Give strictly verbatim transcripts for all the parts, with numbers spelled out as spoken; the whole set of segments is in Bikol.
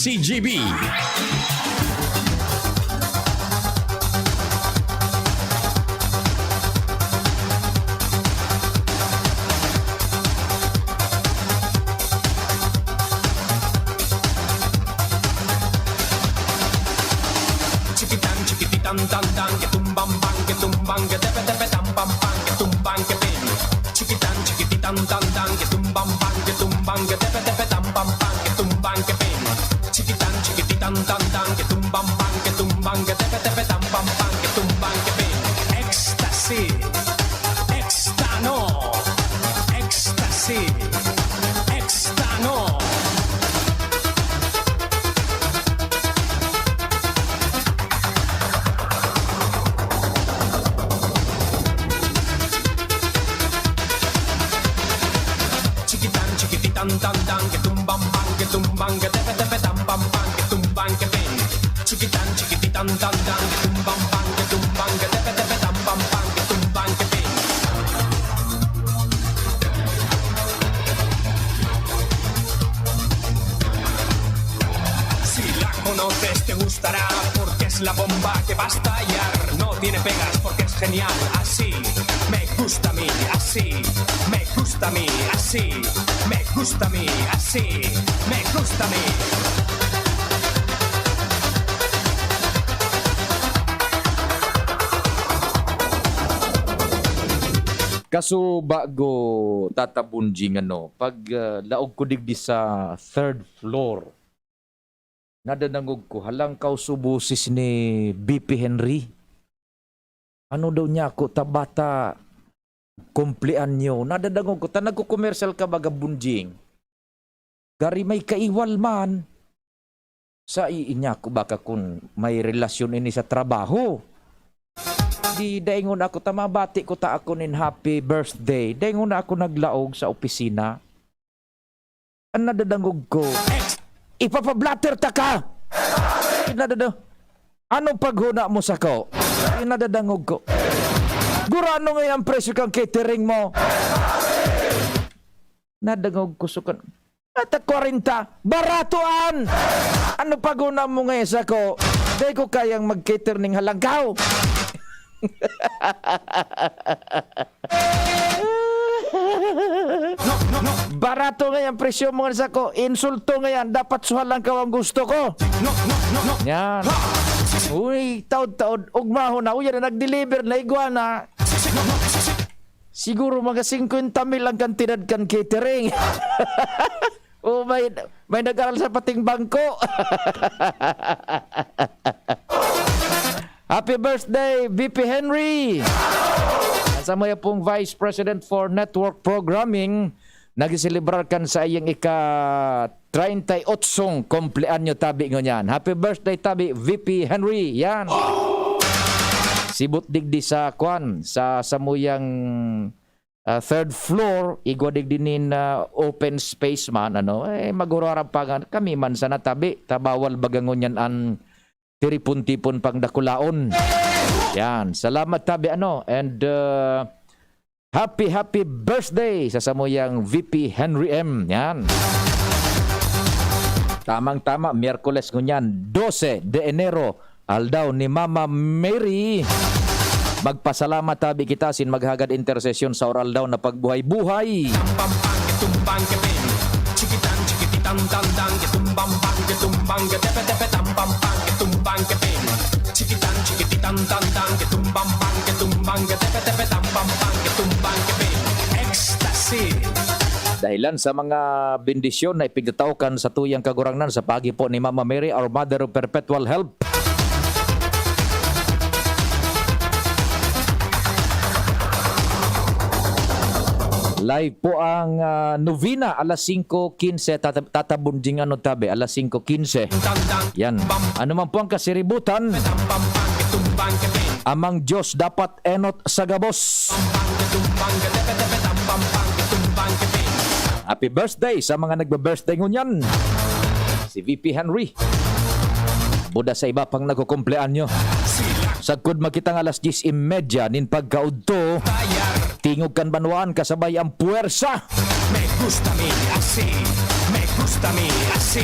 T G B. Chikitan, chikititan, tan, tan, ke tumbang, bang, ke tumbang, ke tepe, tepe, tam, pam, pam, ke tumbang, ke ping. Chikitan, chikititan, tan, tan, ke tumbang, bang, ke tumbang, ke tepe, tepe, tam, pam, pam, ke tumbang, ke ping. Chikitan, chikititan, tan, tan, ke tumbang, bang, ke tumbang, ke tepe, tepe, tam, pam, pam, ke tumbang, ke ping. Ecstasy, extano, ecstasy, extano. Chikitan, chikititan, tan, tan, ke tumbang, bang, ke tumbang, ke tepe, tepe, tam, pam, pam, ke tumbang, ke ping. Chikitan, chikititan, tan, tan, ke tumbang, bang, ke tumbang, ke tepe, tepe, tam, pam, pam, ke tumbang, ke ping. Si la conoces, te gustará, porque es la bomba que va a estallar. No tiene pegas, porque es genial. Así me gusta a mí, así me gusta a mí, así me gusta a mí, así me gusta a mí. Kasuba ko, Tata Bunjing, ano, pag, ah, laog ko digdi sa third floor, nadadangog ko, halangkaw so boses ni V P Henry. Ano daw niya ako, ta bata, kumpleanyo. Nadadangog ko, ta nagko-commercial ka baga, Bunjing. Gari may kaiwal man. Sa iinya ko baka kun may relasyon ini sa trabaho. Di daingon ako, ta mabati ko ta ako nin happy birthday. Daingon na ako naglaog sa opisina. An nadadangog ko, "Ipapablatter ta ka!" Nadada-, "Anong paghona mo sako?" Nadadangog ko, "Gurano nga ang presyo kang catering mo?" Nadangog ko sukan, "Ata kwarenta, barato an! Ano paghona mo nga sako? Dai ko kayang mag-cater ning halangkaw." "Barato nga yan, presyo mo nga sako. Insulto nga yan. Dapat suhal lang ka ang gusto ko." Yan. Uy, taod-taod, ugmahon na. Uy, yan, nag-deliver na, igwa na. Siguro mga singkwenta mil ang kantidad kan catering. O may, may nag-aral sa pating bangko. Happy birthday, V P Henry! Sa samuya pong Vice President for Network Programming, nagsiselebrar kan sa iyang ika treinta y ocho kumpleanyo tabi ngunyan. Happy birthday, tabi, V P Henry! Yan! Sibot digdi sa kwan, sa samuyang ah, third floor, igwa digdi nin, ah, open space man, ano, eh, maghuruharap pa nga, kami man sana tabi, ta bawal baga ngunyan an tiripon-tipon pang dakulaon. Yan, salamat tabi, ano, and, ah, happy, happy birthday sa samuyang V P Henry M. Yan. Tamang-tama, Miyerkules ngunyan, dose de Enero, aldaw ni Mama Mary. Magpasalamat tabi kita sin maghagad intersesyon sa oral daw na pagbuhay-buhay. Pam, pam, pam, tumbang, kepeng. Chikitan, chikititan, tandang, ketumbang, bang, ketumbang, ketepe-tepe, tam, pam, pam, ketumbang, kepeng. Chikitan, chikititan, tandang, ketumbang, bang, ketumbang, ketepe-tepe, tam, pam, pam, ketumbang, kepeng. Ecstasy. Dahilan sa mga bendisyon na ipigtatao kan satuyang Kagurangnan sa pagi po ni Mama Mary, our Mother of Perpetual Help. Live po ang, ah, novena, alas singko quince, tata-, tatabon ding ano, tabi, alas singko quince. Yan. Ano man po ang kasiributan, Amang Diyos dapat enot sa gabos. Happy birthday sa mga nagbe-birthday ngunyan. Si V P Henry. Buda sa iba pang nagkukumpleanyo. Sagkod makita nga alas diyes y media nin pagkaudto, Tingog kan Banwaan kasabay ang puwersa. Me gusta mi así, me gusta mi así,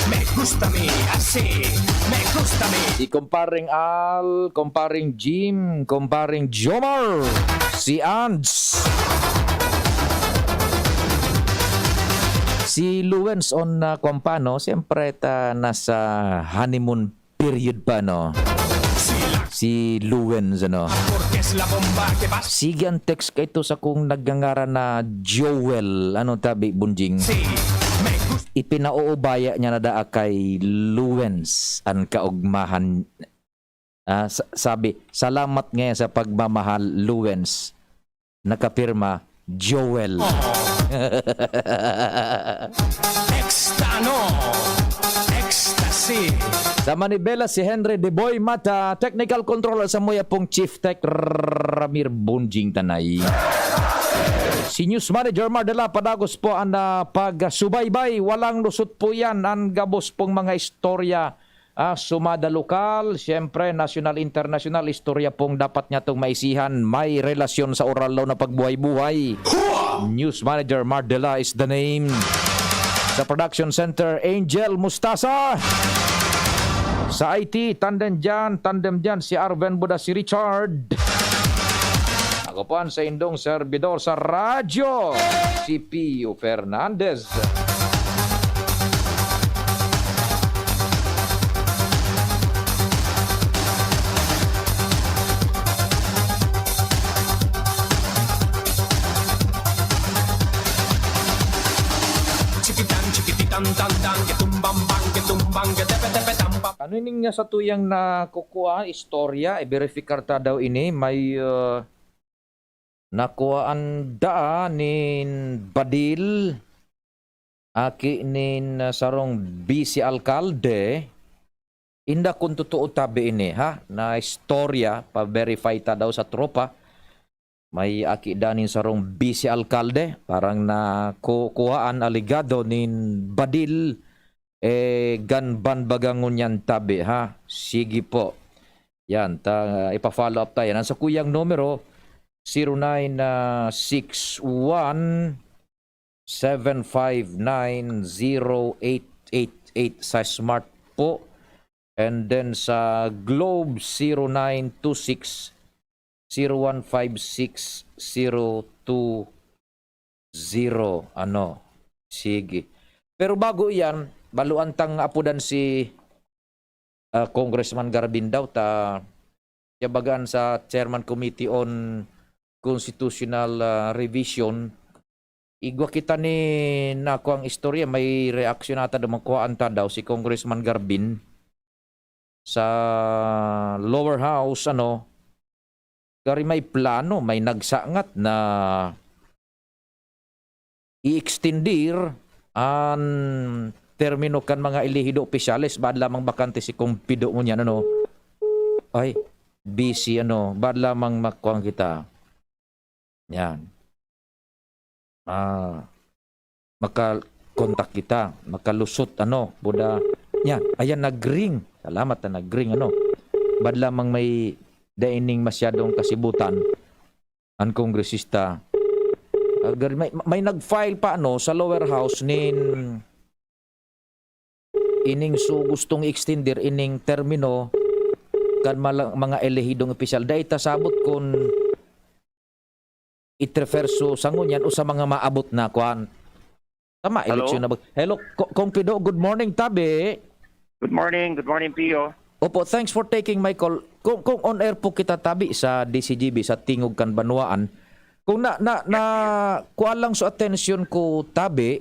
me gusta mi así, me gusta mi. Si Kumparing Al, Kumparing Jim, Kumparing Jomar, si Ands. Si Luwens on, ah, kwan pa, no? Siyempre, ta, nasa honeymoon period pa, no? Si Luwens, ano? Sige ang text kay ito sa kung nagngangaran na Joel. Ano tabi, Bunjing? Ipinaoobaya niya na daa kay Luwens an kaugmahan. Ah, sa-, sabi, "Salamat ngayon sa pagmamahal, Luwens." Nakapirma, Joel. Extano. Ecstasy. Sa manibela si Henry De Boy Mata, technical controller sa muya pong Chief Tech Ramir Bunjing Tanay. Si News Manager Mardela Padagos po ang, ah, pagsubaybay. Walang lusot po yan. Ang gabos pong mga istorya, ah, sumada lokal, siyempre, nasyonal, internasyonal, istorya pong dapat niya itong maisihan, may relasyon sa oral daw na pagbuhay-buhay. News Manager Mardela is the name. Sa Production Center, Angel Mustasa. Sa I T, tandem dyan, tandem dyan, si Arven Buda, si Richard. Ako po ang sa indong servidor sa radyo, si Pio Fernandez. Chikitan, chikipitan, tan, tan, ketumbang, bang, ketumbang, ketepe, tepe, tampa. Ano ning nga sa tuyang nakukua, istorya, i-verifikar ta daw ini, may, uh, nakuhaan daa nin badil, aki nin, uh, sarong bisi alkalde. Inda kun totoo tabi ini, ha, na istorya, pa-verify ta daw sa tropa. May aki daa nin sarong bisi alkalde, parang nakukuhaan, alegado nin badil, eh, ganban baga ngunyan tabi, ha? Sige po. Yan, ta, ipa-follow up tayo. Ang sa kuyang numero, zero nine six one, seven five nine, zero eight eight eight sa Smart po. And then sa Globe, zero nine two six, zero one five six, zero two zero. Ano? Sige. Pero bago iyan, baluan tang apodan si, ah, Congressman Garbin daw, ta siya bagaan sa Chairman Committee on Constitutional, ah, Revision. Igwa kita ni Nako ang istorya, may reaksyon ata duman, kuhaan ta daw si Congressman Garbin sa lower house, ano, gari may plano, may nagsangat na i-extendir an termino kan mga elehido opisyales. Bad lamang bakante si Kong Pido ngunyan, ano? Ay, busy, ano? Bad lamang makuha kita. Yan. Ah, maka-contact kita, makalusot, ano, buda. Yan, ayan, nag-ring. Salamat na nag-ring, ano. Bad lamang may daining masyadong kasibutan an kongresista. Ah, gar-, may, may nag-file pa, ano, sa lower house nin ining su-, gustong i-extender ining termino kan mala-, mga elehidong opisyal. Dai ta sabot kun it-refer su sa ngunyan o sa mga maabot na, kwan. Tama, Hello? Eleksyon na ba? Hello, Ko-, Kong Pido, good morning, tabi. Good morning, good morning, Pio. Opo, thanks for taking my call. Kung, kung on air po kita, tabi, sa D C G B, sa Tingog kan Banwaan, kung na, na, na, Yes, Pio. Kuha lang sa atensyon ko, tabi,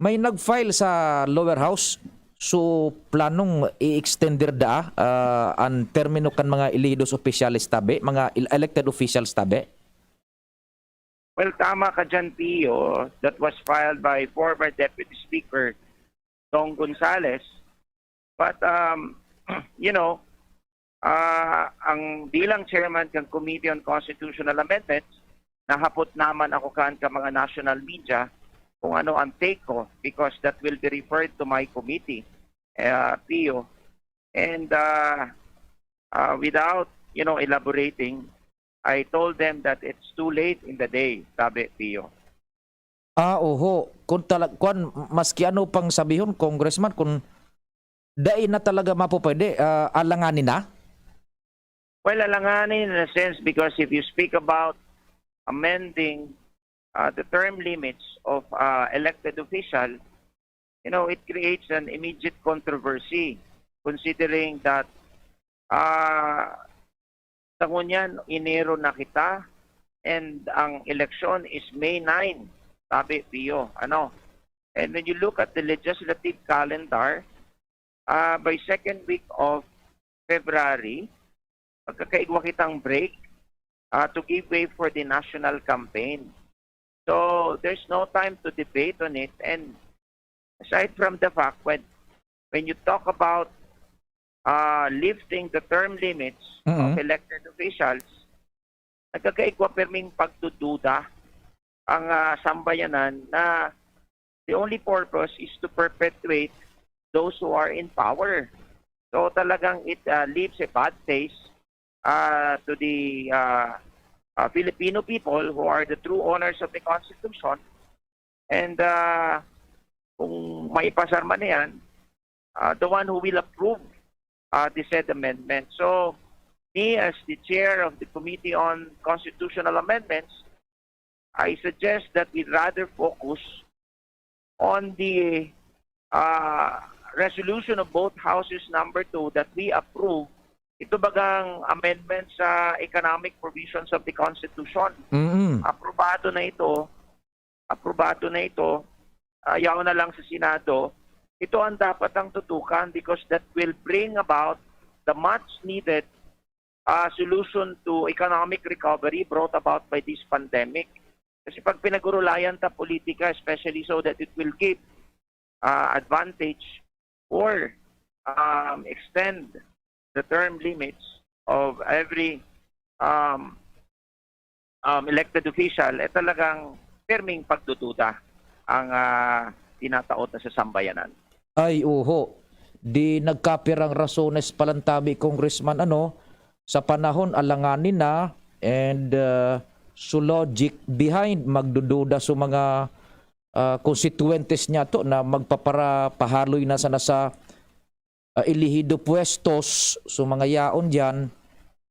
may nag-file sa lower house, so planong i-extender daa, ah, an termino kan mga elehidos opisyales, tabi, mga el-, elected officials, tabi? Well, tama ka dyan, Pio. That was filed by former Deputy Speaker Dong Gonzales. But, um, you know, ah, ang bilang chairman kan Committee on Constitutional Amendments, nahapot naman ako kan ka mga national media kung ano ang take ko, because that will be referred to my committee, eh, Pio. And, ah, ah, without you know, elaborating, I told them that it's too late in the day, sabi, Pio. Ah, oho. Kung talag-, kwan, maski ano pang sabihon, Congressman, kung dai na talaga mapupwede, ah, alanganin na? Well, alanganin in a sense, because if you speak about amending uh, the term limits of uh, elected official, you know, it creates an immediate controversy, considering that uh, sa ngunyan, Enero na kita, and ang eleksyon is May nine, sabi, Pio. Ano? And when you look at the legislative calendar, uh, by second week of February, magkakaigwa kitang break uh, to give way for the national campaign. So there's no time to debate on it. And aside from the fact, when when you talk about uh, lifting the term limits mm-hmm. of elected officials, nagkakaigwa perming pagdududa ang uh, sambayanan na the only purpose is to perpetuate those who are in power. So talagang it uh, leaves a bad taste uh, to the uh, uh, Filipino people who are the true owners of the Constitution. And uh, kung maipasar man yan, uh, the one who will approve uh, the said amendment. So, me as the chair of the Committee on Constitutional Amendments, I suggest that we rather focus on the uh, resolution of both houses number two that we approve ito bagang amendment sa economic provisions of the Constitution. Mm-mm. Aprobado na ito, aprobado na ito, ayaw na lang sa Senado. Ito ang dapat ang tutukan because that will bring about the much needed uh, solution to economic recovery brought about by this pandemic. Kasi pag pinag-urulayan ta politika, especially so that it will give uh, advantage or um, extend the term limits of every um, um, elected official, eh talagang pirming pagdududa ang uh, tinataot na sa sambayanan. Ay, uho. Di nagkapirang rasones palantabi, Congressman, ano, sa panahon alanganin na and uh, so logic behind magdududa sa mga uh, konstituentes niya to na magpaparapahaloy na sana sa uh, elehido puestos, so mga yaon diyan.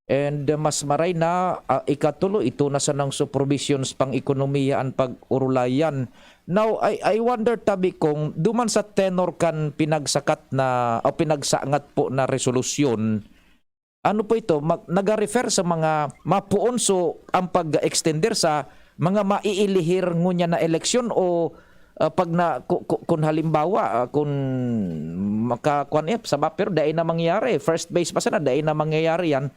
And uh, mas maray na uh, ikatulo ito na sanang supervisions pang ekonomiya an pag-urulayan. Now, I, I wonder tabi kung duman sa tenor kan pinagsakat na o pinagsangat po na resolusyon, ano po ito, mag, nag-refer sa mga mapuon so ang pag-extender sa mga maiilihir ngunyan na eleksyon o uh, pag na ku, ku, kun halimbawa uh, kun makakuan eh, sa pero dai na mangyayari, first base pa sana, dai na mangyayari yan.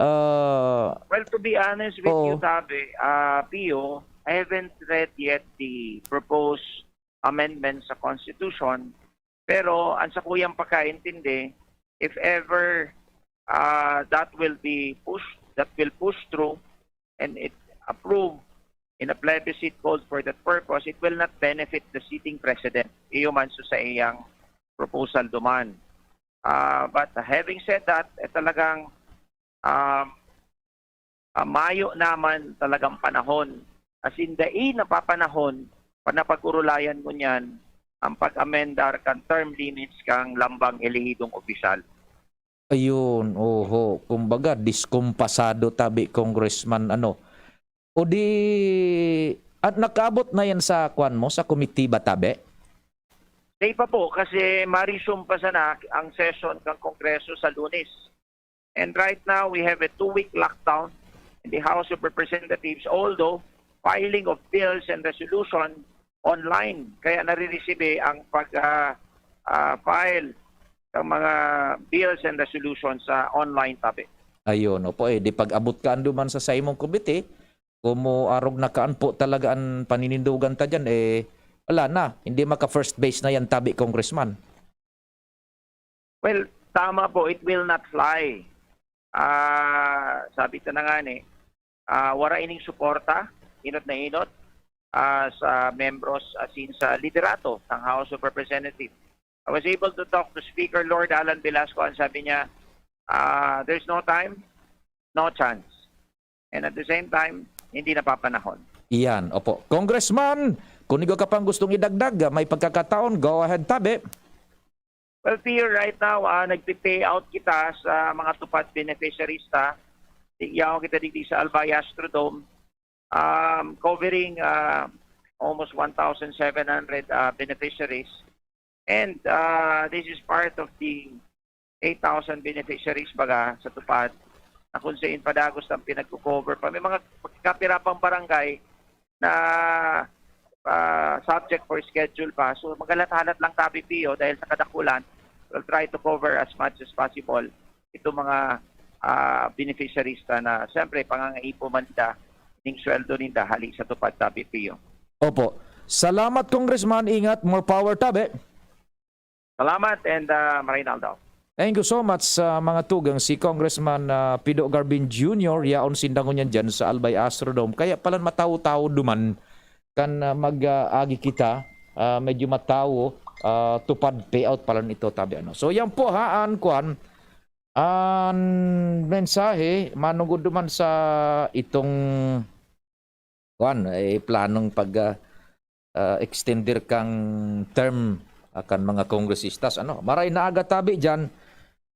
Uh, well, to be honest with oh. you, Tabi, uh, Pio, I haven't read yet the proposed amendment sa Constitution, pero ang sa kuyang pagkaintindi, if ever uh, that will be pushed, that will push through and it approved in a plebiscite called for that purpose, it will not benefit the sitting president. Iyo man so sa iyang proposal duman. Uh, but having said that, eh, talagang um, uh, mayo naman talagang panahon. As in, dai napapanahon, panapag-urulayan mo niyan ang pag-amendar kan term limits kang lambang elehidong opisyal. Ayun, oho. Kumbaga, diskumpasado tabi, Congressman, ano. O di, at nakaabot na yan sa kwan mo, sa komitiba tabi? Di pa po, kasi ma-resume pa sana ang session ng Kongreso sa Lunes. And right now, we have a two-week lockdown in the House of Representatives, although filing of bills and resolution online. Kaya nare-receive ang pag uh, uh, file ng mga bills and resolutions sa uh, online topic. Ayun, opo eh. Di pag-abot ka anduman sa saimong committee, kung mo arog na kaan po talaga ang paninindugan ta dyan, eh, wala na. Hindi maka first base na yan, tabi, Congressman. Well, tama po, it will not fly. Ah, sabi ta na nga ni, ah, wara ining suporta, inot na inot, ah, sa membros asin sa liderato ng House of Representatives. I was able to talk to Speaker Lord Alan Velasco and sabi niya, ah, there's no time no chance. And at the same time, hindi napapanahon. Iyan, opo. Congressman, kung ikaw ka pang gustong idagdag, may pagkakataon, go ahead, tabi. Well, Theo, right now, uh, nagpi-pay out kita sa mga TUPAD beneficiaries ta. Tigyaw kita digdi sa Albay Astrodome, um, covering uh, almost one thousand seven hundred uh, beneficiaries. And uh, this is part of the eight thousand beneficiaries baga sa TUPAD na kung saan padagos ang pinagko-cover pa. May mga kapira pang barangay na ah, subject for schedule pa. So maghalat-halat lang tabi, Pio, dahil sa kadakulan, we'll try to cover as much as possible itong mga ah, beneficiaries ta na siyempre pangangaipo man ta ning sweldo ninda hali sa TUPAD tabi, Pio. Opo. Salamat, Congressman. Ingat. More power, tabi. Salamat and uh, Marinaldo. Thank you so much sa mga tugang si Congressman uh, Pido Garbin Junior, yaon sinda ngunyan dyan sa Albay Astrodome. Kaya pala matawo-tawo duman kan uh, mag-agi kita, uh, medyo matawo, uh, TUPAD payout pala ito, tabi ano. So yan po ha, an kwan, an mensahe, manugod duman sa itong kwan, eh, planong pag ah, ah, extender kang term ah, kan mga kongresistas. Ano? Maray na aga tabi dyan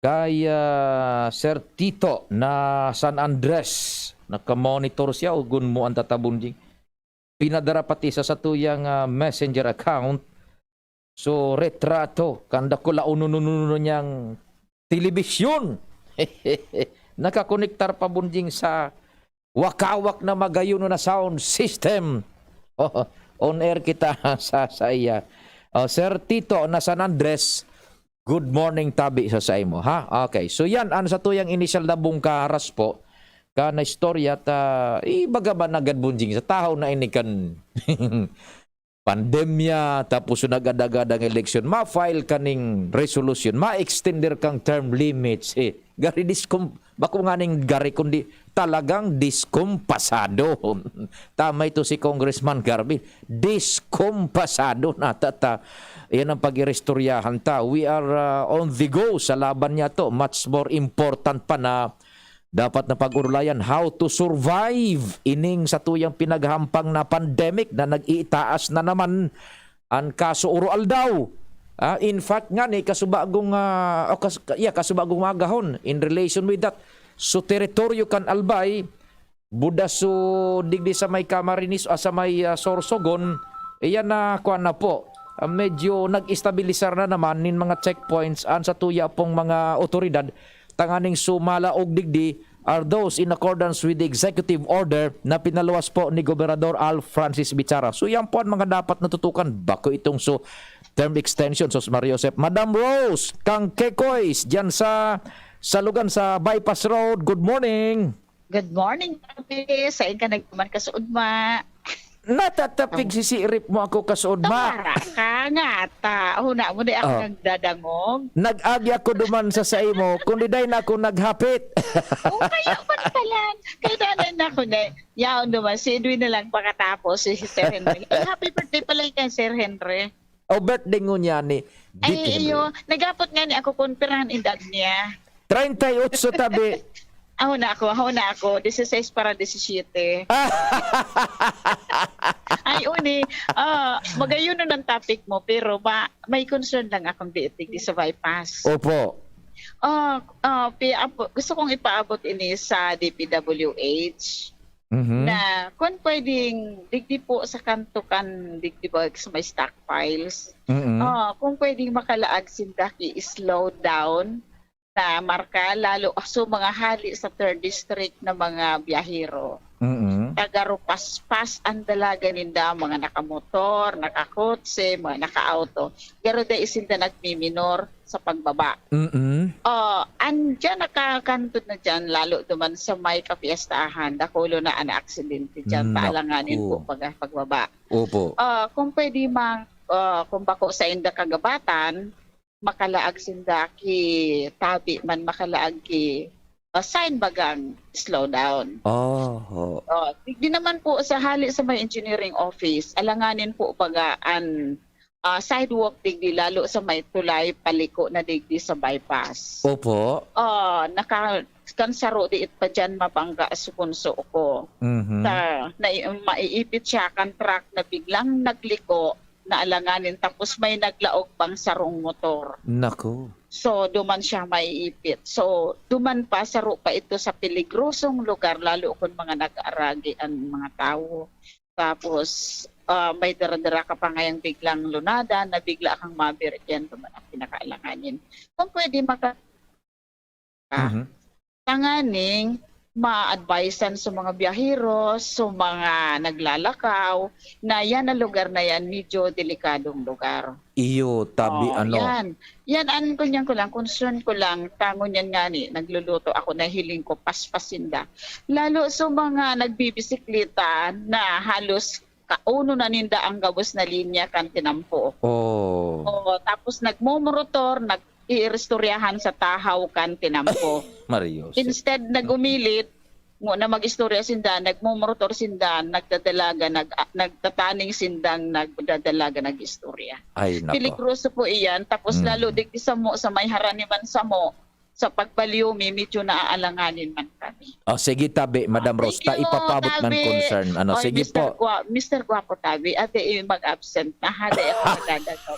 kay ah, Sir Tito na San Andres. Nakamonitor siya, ugon mo ang tatabon di. Pinadara pati sa satuyang ah, messenger account. So, retrato, kanda ko laununununo niyang telebisyon. Nakakonektar pa bunjing sa wakawak na magayon na sound system. On air kita sa sa iya. Oh, Sir Tito na San Andres, good morning tabi sa saimo, ha? Okay. So yan ang sa tuyang initial na bungkaras po ka na istorya ta ibaga ba nagad bunjing sa tahaw na ini kan pandemya, tapos yung nag-adagad ang eleksyon, ma-file kaning resolution, ma-extender kang term limits. Eh, gari diskum, bako nga ning gari, kundi talagang diskumpasado. Tama ito si Congressman Garvin. Diskumpasado na tata. Yan ang pag-iristoryahan ta. We are uh, on the go sa laban niya to. Much more important pa na dapat na pag-urulayan how to survive ining sa tuyang pinaghampang na pandemic na nag-iitaas na naman an kaso uro-aldaw. Ah, in fact nga ni kasubagong ah, o kas, yeah, kasubagong magahon in relation with that, so teritoryo kan Albay, Budaso digdi sa may Camarines, ah, sa may ah, Sorsogon, iyan na kuan na po. Ah, medyo nag-estabilisar na naman nin mga checkpoints an sa tuya pong mga otoridad tanganing sumalaog digdi are those in accordance with the executive order na pinaluwas po ni Gobernador Al Francis Bichara. So yan po ang mga dapat natutukan bako itong so term extension. Sos Mario Joseph. Madam Rose, kang Kekoys, dyan sa sa lugan sa Bypass Road. Good morning. Good morning, Tabi. Sain ka nagduman kasuodma? Natatapig si sirip mo ako kasuod ma. Tara ka nga ta. Huna mo di ako Oh. nagdadangog. Nag-agi ako duman sa saimo, kundi dai na ako naghapit. O kaya man pala. Kaya na na ako na. Yaon naman, si Edwin na lang pakatapos, si Sir Henry. Ay, happy birthday pala kay Sir Henry. O birthday ngunyan ni Ay, Dick Henry. iyo, nagapot nga ni ako kung pirahan edad niya. Treinta y ocho tabi. Ako na ako, ako na ako, dieciséis para diecisiete. Ay, uni, ah, magayon nun ang topic mo, pero ma, may concern lang akong diitig di sa bypass. Opo. Ah, ah, pi, apo, gusto kong ipaabot ini sa D P W H Mhm. na kung pwedeng digdi po sa kanto kan digdi ba sa may stockpiles. Mm-mm. Ah, kung pwedeng makalaag sinda ki slow down na marka, lalo so mga hali sa third district na mga biyahero. Mm-mm. Tagaro paspas ang dalaga ninda, mga nakamotor, nakakotse, mga nakaauto. Pero dai sinda nagmiminor sa pagbaba. Mm-mm. Oh, andyan nakakantod na dyan, lalo duman sa may kapiestahan, dakulo na ang aksidente dyan, Naku. paalanganin po pag, pagbaba. Opo. Ah, kung pwede mang, ah, kung bako sa inda kagabatan, makalaag sinda ki tabi man makalaag ki ah, sign bagang slow down. Oh, oh. Oh, di naman po sa hali sa may engineering office, alanganin po baga an ah, sidewalk digdi, lalo sa may tulay paliko na digdi sa bypass. Opo. Ah, naka-, kan saro diit pa diyan mabangga sa punso ko. Mhm. Sa, na, maiipit siya kan truck na biglang nagliko na alanganin, tapos may naglaog pang sarong motor. Naku. So, duman siya maiipit. So, duman pa, saro pa ito sa peligrosong lugar, lalo kun mga nag-aaragi an mga tawo. Tapos, ah, may dara-dara ka pa ngayang biglang lunada na bigla kang mabiriyan, duman ang pinakaalanganin. Kung pwede, maka-, Mhm. tanganing ma-advisean sa mga biyahero, sa mga naglalakaw, na yan ang lugar na yan, medyo delikadong lugar. Iyo, tabi, Oh, ano. yan. Yan, ang kunyan ko lang, concern ko lang, tangon yan nga ni, nagluluto ako, nahiling ko, paspas sinda. Lalo sa mga nagbibisikleta na halos kauno na ninda ang gabos na linya kan tinampo. Oh. Oo, tapos nagmumorotor, nag-iiristoryahan sa tahaw kan tinampo. Mario. Instead na gumilit, mo na mag-istorya sinda, nagmumorotor sinda, nagdadalaga, nag-, ah, nagtataning sindang nagdadalaga, nag-istorya. Ay, nako. Peligroso po iyan. Tapos Mm. lalo digdi samo, sa may haraniman samo, sa pagbalyo mi, medyo naaalanganin man kami. Oh, sige, tabi, Madam Ah, Rose, thank ta you, ipapabot man tabi. Concern. Ano, Oy, sige Mister po. Gua-, Mister Guapo, tabi, ate, eh, mag-absent na, ha? Dahil ako magdadagaw.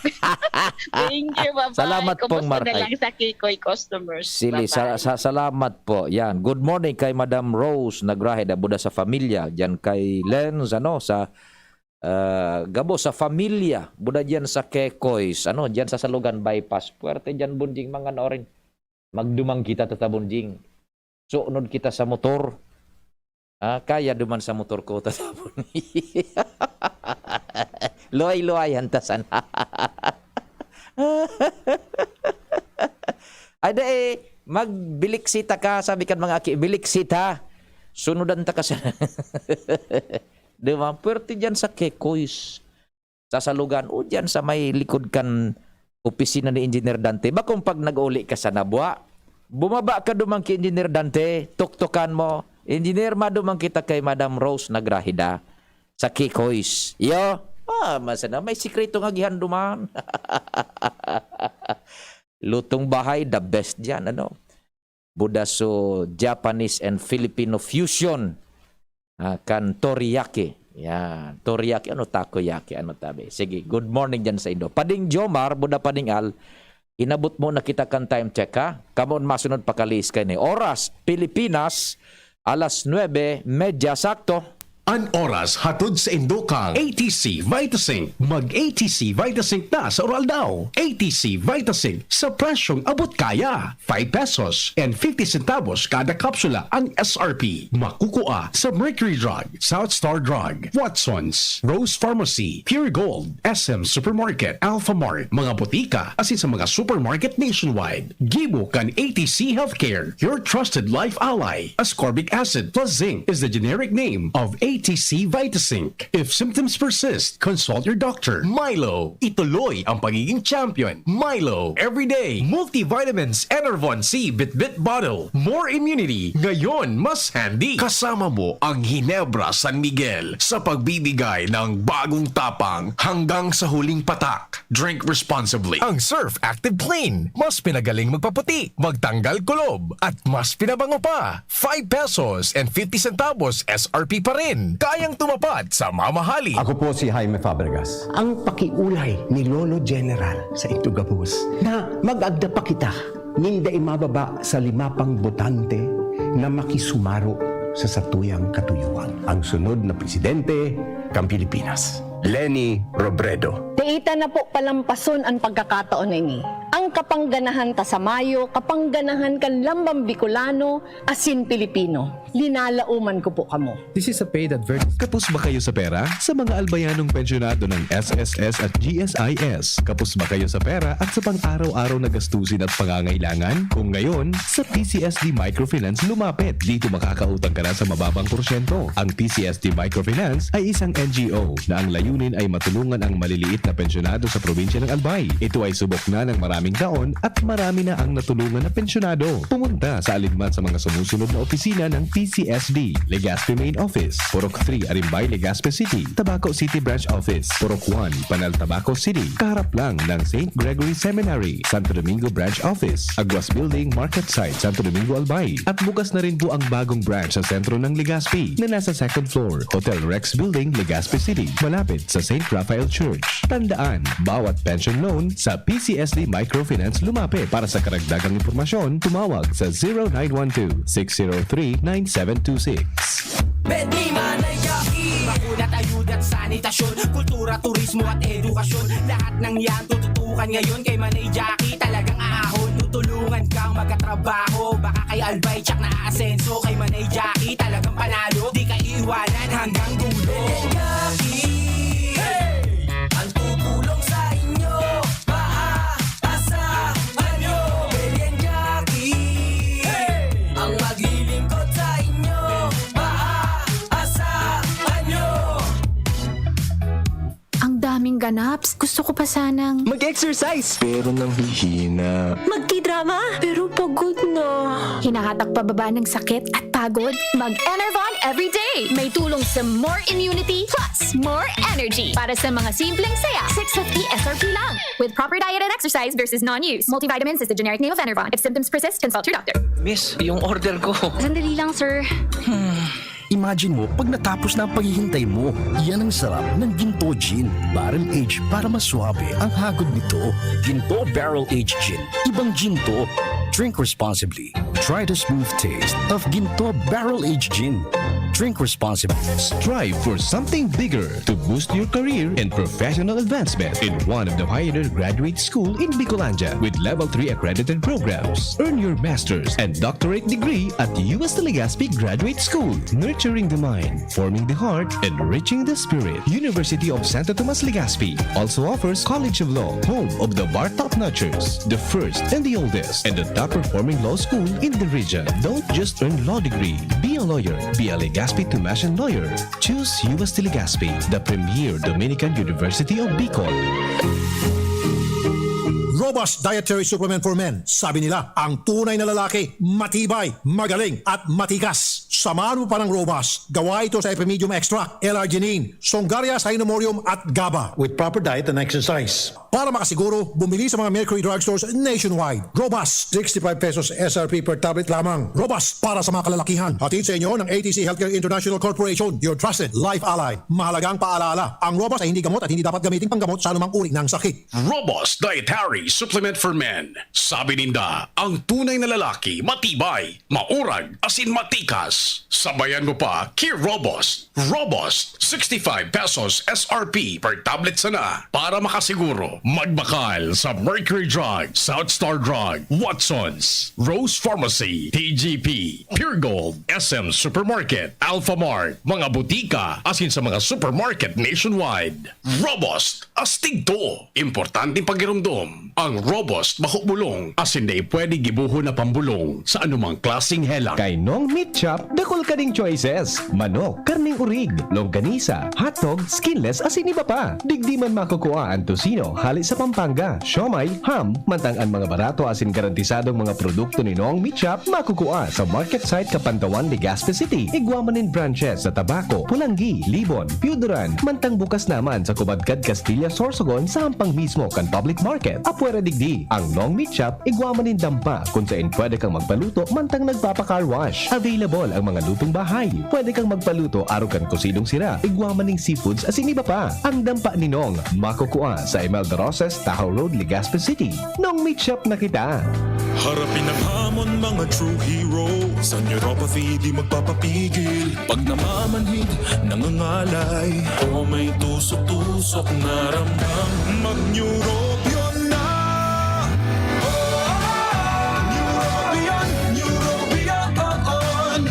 Thank you, bye-bye. Salamat pong Kumusta na marhay. lang sa Kikoy customers? Sili, sa, Bye-bye. sa, salamat po. Yan. Good morning kay Madam Rose Nagrahe, da buda sa familia. Diyan kay Lenz, ano, sa, ah, gabo sa familia. Buda diyan sa Kekoys, ano, diyan sa Salugan Bypass. Puwerte diyan, Bonjing, mga noorin. Magdumang kita, Tata Bonjing. Sunod kita sa motor. Ah, kaya duman sa motor ko, Tata Bonjing. Luhay-luhay, hanta sana. Ay, da, eh, magbiliksita ka, sabi kan mga aki, biliksita. Sunudan ta ka sa, di ba? Puwerte diyan sa Kekoys. Sa Salugan, o diyan sa may likod kan opisina ni Engineer Dante. Bakong pag nag-uli ka sa Nabua, bumaba ka duman ki Engineer Dante, tuktukan mo, "Engineer, maduman kita kay Madam Rose Nagrahida sa Kikoy's." Iyo, ah, masana, may sikreto nga gihanduman. Lutong bahay, the best diyan, ano? Buda so Japanese and Filipino fusion. Ah, kan Toriyaki. Yan. Toriyaki, ano, takoyaki, ano, tabi. Sige, good morning dyan sa indo. Pading Jomar, Buda Pading Al, inabot mo na kita kan time check, ha? Kamo an masunod pakalihis kaini. Oras, Pilipinas, alas nuebe medya sakto. An oras hatod sa indo kan A T C Vitazinc. Mag A T C Vitazinc na sa Uraldaw. A T C Vitazinc sa presyong abot kaya. Five pesos and fifty centavos kada kapsula ang S R P. Makukua sa Mercury Drug, South Star Drug, Watsons, Rose Pharmacy, Pure Gold, S M Supermarket, Alpha Mart, mga botika, asin sa mga supermarket nationwide. Gibo kan A T C Healthcare, your trusted life ally. Ascorbic acid plus zinc is the generic name of A T C Vitazinc. If symptoms persist, consult your doctor. Milo, ituloy ang pagiging champion. Milo, everyday. Multivitamins, Enervon C, Bitbit Bottle. More immunity, ngayon mas handy. Kasama mo ang Ginebra San Miguel sa pagbibigay ng bagong tapang hanggang sa huling patak. Drink responsibly. Ang Surf Active Clean, mas pinagaling magpaputi, magtanggal kulob, at mas pinabango pa. Five pesos and fifty centavos S R P pa rin. Kayang tumapat sa mamahalin. Ako po si Jaime Fabregas. Ang pakiulay ni Lolo General sa Itugabos na mag-agda pa kita nin dai mababa sa lima pang botante na makisumaro sa satuyang katuyuan. Ang sunod na presidente kan Pilipinas. Leni Robredo. Dai ta na po palampason an pagkakataon na ini. Ang kapangganahan ta sa mayo, kapangganahan kan lambang Bicolano asin Pilipino. Linalaoman ko po kamo. This is a paid advertisement. Kapos ba kayo sa pera? Sa mga albayanong pensyonado ng S S S at G S I S, kapos ba kayo sa pera at sa pang-araw-araw na gastusin at pangangailangan? Kung ngayon, sa P C S D Microfinance lumapit. Dito makakautang ka na sa mababang porsyento. Ang P C S D Microfinance ay isang N G O na ang layunin ay matulungan ang maliliit na pensyonado sa probinsya ng Albay. Ito ay subok na ng marami Aming taon at marami na ang natulungan na pensyonado. Pumunta sa alinman sa mga sumusunod na opisina ng P C S D, Legazpi Main Office, Purok three, Arimbay, Legazpi City, Tabaco City Branch Office, Purok one, Panal, Tabaco City, kaharap lang ng Saint Gregory Seminary, Santo Domingo Branch Office, Aguas Building, Market Site, Santo Domingo, Albay. At bukas na rin po ang bagong branch sa sentro ng Legazpi na nasa second floor, Hotel Rex Building, Legazpi City, malapit sa Saint Raphael Church. Tandaan, bawat pension loan sa P C S D Microfinance lumapit. Para sa karagdagang impormasyon, tumawag sa zero nine one two, six zero three, nine seven two six. Bed ni Manay Jackie. Bakuna tayo at sanitasyon, kultura, turismo at edukasyon. Lahat ng yan tututukan ngayon kay Manay Jackie. Talagang aahon, tutulungan kang magkatrabaho. Baka kay Albay, tsak na aasenso. Kay Manay Jackie, talagang panalo. Di ka iiwanan hanggang dulo. Manay Jackie, ang tutulong sa inyo. Maaasahan nyo. Manay Jackie, ang maglilingkod sa inyo. Maaasahan nyo. Ang daming ganaps. Gusto ko pa sanang Mag-exercise! Pero nanghihina. Magtidrama? Pero pagod na. Hinahatak pababa ng sakit at pagod? Mag-Enervon everyday! May tulong sa more immunity plus more energy. Para sa mga simpleng saya, six fifty S R P lang. With proper diet and exercise versus non-use. Multivitamins is the generic name of Enervon. If symptoms persist, consult your doctor. Miss, yung order ko. Sandali lang, sir. Imagine mo, pag natapos na ang paghihintay mo, yan ang sarap ng Ginto Gin. Barrel Age para mas suabe ang hagod nito. Ginto Barrel Age Gin. Ibang Ginto. Drink responsibly. Try the smooth taste of Ginto Barrel Age Gin. Drink responsibly. Strive for something bigger to boost your career and professional advancement in one of the pioneer graduate school in Bicolandia with level three accredited programs. Earn your master's and doctorate degree at U S Legazpi Graduate School, nurturing the mind, forming the heart, and reaching the spirit. University of Santo Tomas Legazpi also offers College of Law, home of the bar top notchers, the first and the oldest, and the top performing law school in the region. Don't just earn law degree, be a lawyer. Be a Legazpi Tomassian lawyer. Choose U S T Legazpi, the premier Dominican University of Bicol. Robust Dietary Supplement for Men. Sabi nila, ang tunay na lalaki, matibay, magaling, at matikas. Samahan mo pa ng Robust. Gawa ito sa Epimedium Extract, L-arginine, Songaria, Sinomorium, at GABA. With proper diet and exercise. Para makasiguro, bumili sa mga Mercury Drugstores nationwide. Robust, sixty-five pesos S R P per tablet lamang. Robust para sa mga kalalakihan. Hatid sa inyo ng A T C Healthcare International Corporation, your trusted life ally. Mahalagang paalala, ang Robust ay hindi gamot at hindi dapat gamitin panggamot sa anumang uri ng sakit. Robust Dietary Supplement for Men. Sabi ninda, ang tunay na lalaki, matibay, maurag, asin matikas. Sabayan mo pa, ki Robust. Robust, sixty-five pesos S R P per tablet sana. Para makasiguro, magbakal sa Mercury Drug, South Star Drug, Watsons, Rose Pharmacy, T G P, Pure Gold, S M Supermarket, Alphamart, mga butika, asin sa mga supermarket nationwide. Robust, astig to! Importanteng pagirumdom, ang Robust bako bulong, asin dai pwede gibohon na pambulong sa anumang klaseng helang. Kay Nong Meat Shop, dakul ka ning choices. Manok, karneng urig, longganisa, hotdog, skinless asin iba pa. Digdi man makukua an tocino hale sa Pampanga, siomai, ham, mantang an mga barato asin garantisadong mga produkto ni Nong Meat Shop makukua sa market site Kapantawan, Legazpi City. Igwa man nin branches sa Tabaco, Polangui, Libon, Pioduran, mantang bukas naman sa Kubadkad, Castilla, Sorsogon sa hampang mismo kan public market. Apwera digdi, ang Nong Meat Shop igwa man nin dampa kun sain pwede kang magpaluto mantang nagpapa-car wash. Available ang mga lutong bahay. Pwede kang magpaluto arog kan kosidong sira, igwa man ning seafoods asin iba pa. Ang dampa ni Nong makukua sa Imelda Roses, Tahaw Road, Legazpi City. Nong Meat Shop na kita! Harapin ang hamon, mga true heroes. Ang neuropathy di magpapapigil. Pag namamanhid, nangangalay, o may tusok-tusok na ramdam, mag-Neurobion na! Neurobion, Neurobion, on!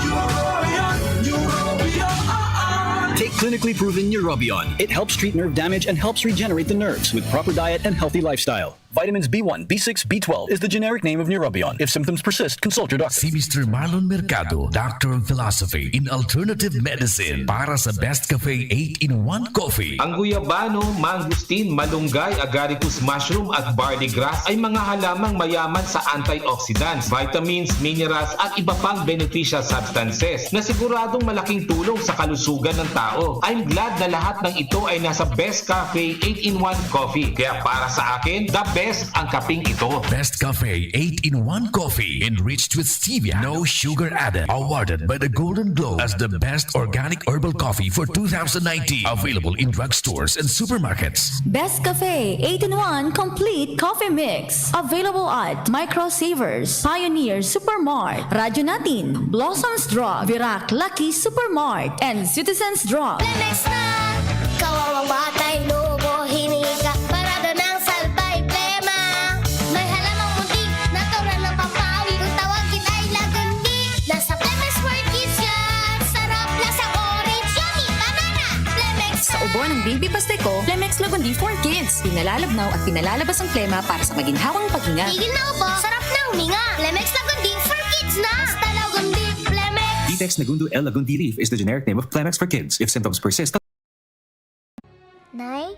Neurobion, Neurobion, on! Take clinically proven Neurobion. It helps treat nerve damage and helps regenerate the nerves with proper diet and healthy lifestyle. Vitamins B one, B six, B twelve is the generic name of Neurobion. If symptoms persist, consult your doctor. Si Mister Marlon Mercado, Doctor of Philosophy in Alternative Medicine, para sa Best Cafe eight-in-one Coffee. Ang guyabano, mangosteen, malunggay, agaricus mushroom at barley grass ay mga halamang mayaman sa antioxidants, vitamins, minerals at iba pang beneficial substances na siguradong malaking tulong sa kalusugan ng tao. I'm glad na lahat ng ito ay nasa Best Cafe eight-in-one Coffee. Kaya para sa akin, the best ang kaping ito. Best Cafe eight-in-one Coffee, enriched with stevia, no sugar added. Awarded by the Golden Globe as the best organic herbal coffee for two thousand nineteen. Available in drugstores and supermarkets. Best Cafe eight-in-one Complete Coffee Mix. Available at Micro Savers, Pioneer Supermart, Radyo Natin, Blossoms Drug, Virac Lucky Supermart, and Citizens Drug. Plemex na! Kawawang batay, lobo, hiningi ka. Parado ng salbay, plema. May halamang munting, natural ng pampawi. Kung tawagin ay lagundi, nasa Plemex for Kids yan. Sarap, lasang orange, yummy, banana. Plemex. Sa ubo ng baby paste ko, Plemex Lagundi for Kids. Pinalalabnaw at pinalalabas ang plema para sa maginhawang paghinga. Tigil na ubo, sarap na huminga. Plemex Lagundi for Kids na. Basta Lagundi, Plemex. Vitex Negundo L Lagundi Leaf is the generic name of Plemex for Kids. If symptoms persist, Nay,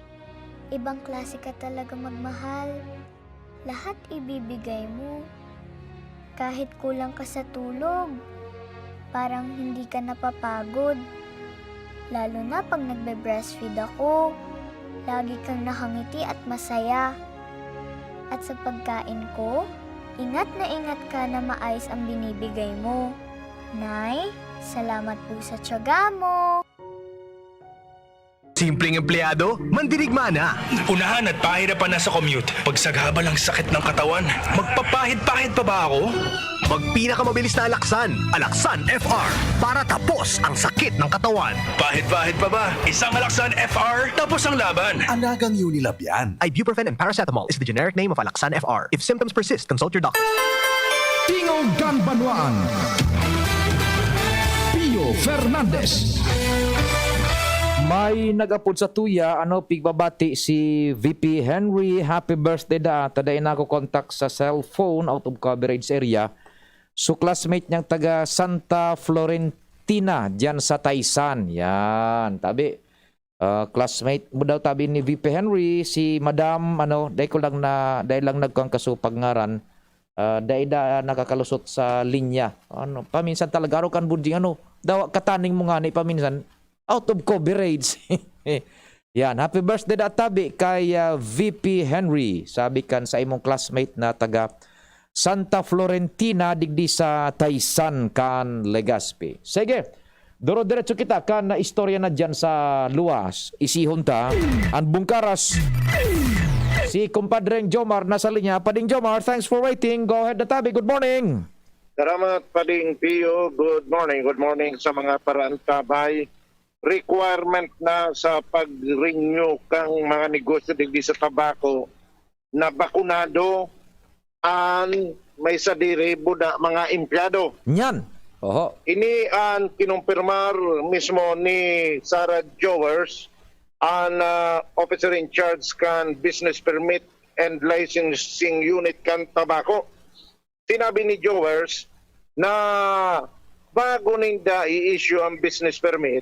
ibang klase ka talaga magmahal. Lahat ibibigay mo. Kahit kulang ka sa tulog, parang hindi ka napapagod. Lalo na pag nagbe-breastfeed ako, lagi kang nakangiti at masaya. At sa pagkain ko, ingat na ingat ka na maayos ang binibigay mo. Nay, salamat po sa tiyaga mo. Simpleng empleyado, mandirigma na. Unahan at pahirapan na sa commute. Pagsagabal ang sakit ng katawan. Magpapahid-pahid pa ba ako? Magpinakamabilis na Alaxan, Alaxan F R, para tapos ang sakit ng katawan. Pahid-pahid pa ba? Isang Alaxan F R, tapos ang laban. Alagang Unilab yan. Ibuprofen and paracetamol is the generic name of Alaxan F R. If symptoms persist, consult your doctor. Tingog kan Banwaan. Pio Fernandez. May nag-apod sa tuya, ano, pigbabati si V P Henry, happy birthday da, ta dai nako contact sa cellphone, out of coverage area. So, classmate niyang taga Santa Florentina, diyan sa Taysan. Yan, tabi. Ah, classmate mo daw, tabi ni V P Henry, si Madam, ano, dai ko lang na, dai lang nagkuhan kasupag ngaran. Ah, dai da nakakalusot sa linya. Ano, paminsan talaga, araw kan budjing, ano, dawa kataning mo ngani, paminsan, out of coverage. Yan, happy birthday da tabi kay, ah, V P Henry. Sabi kan sa imong classmate na taga Santa Florentina, digdi sa Taysan kan Legazpi. Sige, duro-diretso kita kan istorya na diyan sa luwas. Isihon ta, an bungkaras. Si Kumpadreng Jomar nasa linya. Pading Jomar, thanks for waiting. Go ahead na tabi. Good morning. Salamat, Pading Pio. Good morning. Good morning sa mga paraantabay. Requirement na sa pag-renew kang mga negosyo digdi sa tabako na bakunado an may sadiri buda mga empleyado. Nyan. Oho. Ini an kinumpirmar mismo ni Sarah Jowers, an, ah, officer in charge kan Business Permit and Licensing Unit kan Tabaco. Sinabi ni Jowers na bago ninda i-issue ang business permit,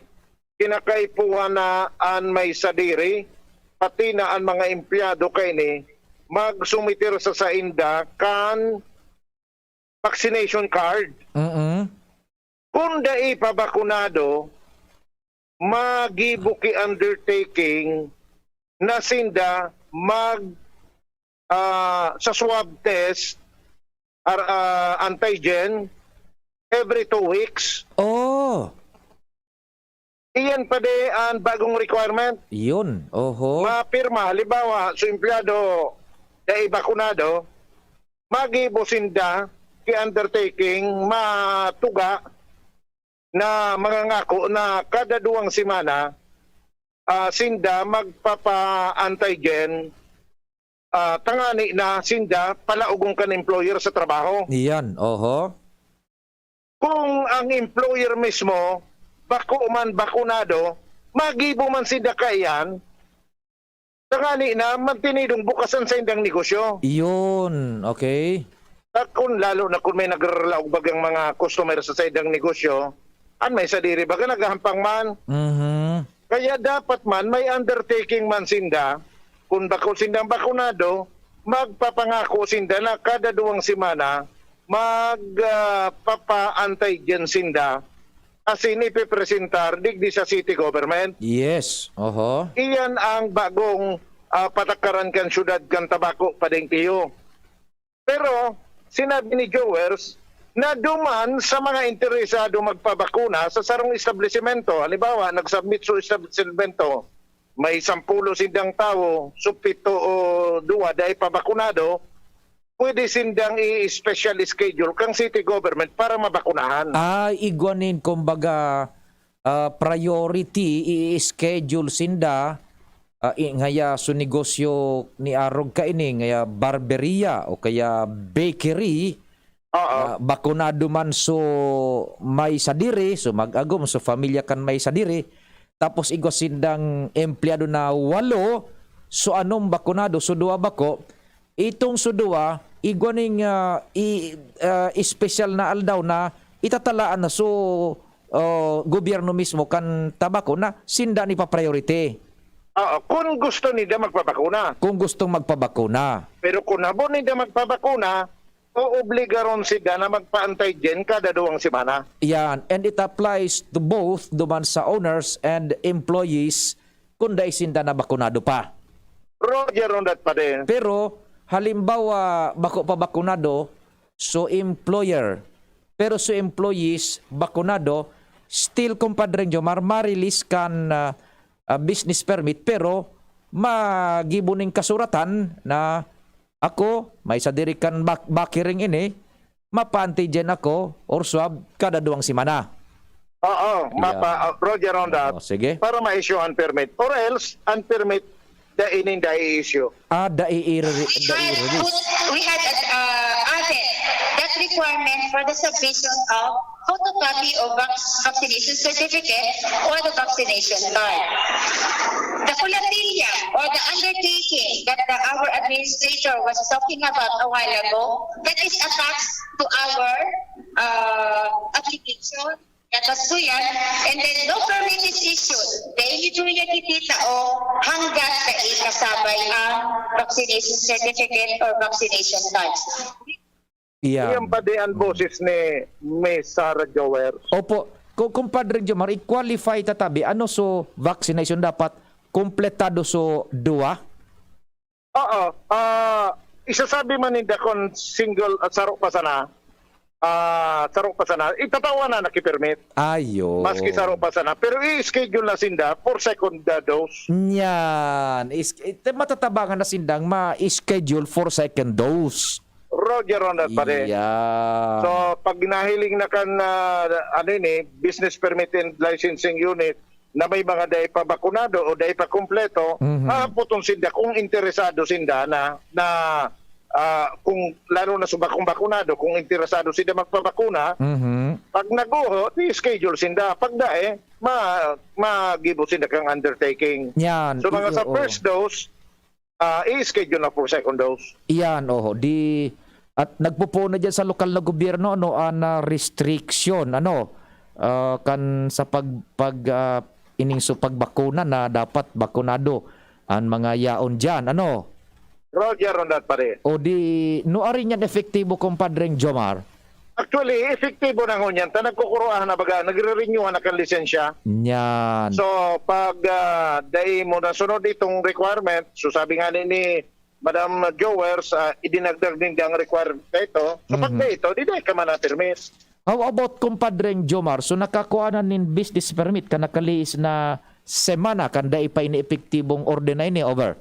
kinakaipuhan na an may sadiri, pati na an mga empleyado kaini, magsumiter sa sainda kan vaccination card. Mm-mm. Kung dai pa bakunado, magibo ki undertaking na sinda mag, ah, sa swab test, ar-, ah, antigen every two weeks. Oh. Iyan pa di ang bagong requirement. Yun. Oho. Mapirma, halimbawa, sa empleyado na ibakunado, magibo sinda ki undertaking matuga na mangangako na kada duwang semana, ah, sinda magpapa-antigen, ah, tangani na sinda palaogon kan employer sa trabaho. Iyan, oho. Kung ang employer mismo, bako man bakunado, magibo man sinda kaiyan, Tangani na, mantinidong bukas an saindang negosyo. Iyon, okay. Ta kun lalo na kun may nagraralaog bagang mga customer sa saindang negosyo, an may sadiri baga naghahampang man. Mhm. Kaya dapat man may undertaking man sinda, kun bako sindang bakunado, magpapangako sinda na kada duwang semana mag, ah, papa-antigen sinda, asin ipipresentar digdi sa city government. Yes, oho. Iyan ang bagong, ah, patakaran kan syudad kan Tabaco, Padeng Pio. Pero sinabi ni Jowers na duman sa mga interesado magpabakuna sa sarong establisimento, halimbawa, nag-submit sa establisimento, may sampulo sindang tawo, so pito o duwa dai pa bakunado, pwede sindang i-special schedule kang city government para mabakunahan. Ah, igwa nin, kumbaga, ah, priority, i-schedule sinda, ah, i-, ngaya so negosyo ni arog kaini, ngaya barberia o kaya bakery, Oo. ah, bakunado man so may sadiri, so mag-agom, so pamilya kan may sadiri, tapos igwa sindang empleyado na walo, so anom bakunado, so duwa bako, itong so duwa, igwa ning, ah, i-, ah, espesyal na aldaw na itatalaan na so, oh, gobyerno mismo kan Tabaco na sinda ni pa-priority. Oo, kun gusto ninda magpabakuna. Kung gustong magpabakuna. Pero kun habo ninda magpabakuna, oobligaron sinda na magpa-antigen kada duwang semana. Yan. And it applies to both duman sa owners and employees kung dai sinda nabakunado pa. Roger on that pa din. Pero, halimbawa, bako pa bakunado, so employer, pero so employees, bakunado, still, Compadre Jomar, ma-release kan, ah, ah, business permit, pero magibo ning kasuratan na ako, may sadiri kan bak-, bakiring ini, mapa-antigen ako or swab kada duwang semana. Oo, Yeah. mapa-, uh, Roger on that. Oo, sige. Para ma-issue ang permit. Or else, ang permit, dai nin dai i-issue. Ah, dai i-re-, We dai had i-release. put, we had, uh, added that requirement for the submission of photocopy of vac-, vaccination certificate or the vaccination card. The kulatilya or the undertaking that the, our administrator was talking about a while ago, that is attached to our, uh, application. Dapat po yan. And then, no permit is issued. Dai niyo niya kitita o hanggat dai kasabay ang vaccination certificate or vaccination cards. Yan. Iyan pa di ang boses ni Miss Sarah Jower. Opo. Ku-, Kumpadre Jomar, i-qualify ta tabi, ano so vaccination dapat kompletado so duwa? Oo, ah, isasabi man ninda kun single, ah, saro pa sana, ah, saro pa sana, itatawa na nakipirmit. Ayo. Maski saro pa sana, pero i-schedule na sinda for second, ah, dose. Nyan. Is, it, matatabangan na sindang ma-schedule for second dose. Roger on that, pare. Yeah. So, pag nahiling na kan, ah, ano yun eh, business permit and licensing unit, na may mga dai pa bakunado o dai pa kumpleto, Mhm. hahapoton sinda kung interesado sinda na, na, ah, kung lalo na sa bakong bakunado, kung interesado sinda magpabakuna, Mhm. pag nag-uho, di schedule sinda. Pag dai, ma-, magibo sinda kang undertaking. Yan. So, mga sa Oo. first dose, ah, i-schedule na for second dose. Iyan, oho. Di, at nagpupuno dyan sa lokal na gobyerno, ano, an, ah, restriction, ano, ah, kan sa pag, pag, ah, ining su-, pagbakuna na dapat bakunado an mga yaon dyan, ano? Roger on that, pare. O di, nuarin yan epektibo, Compadreng Jomar? Actually, epektibo na ngunyan. Ta nagkukuruahan na baga, nagre-renew na kan lisensya. Yan. So, pag, ah, dai mo nasunod itong requirement, so sabi nga ni, ni Madam Jowers, ah, idinagdag ninda ang requirement na ito. So, pag Mhm. na ito, di dai ka man na-permit. How about, Compadreng Jomar? So, nakakua na nin business permit kan nakalihis na semana kan dai pa ini epektibong orden na ini, over?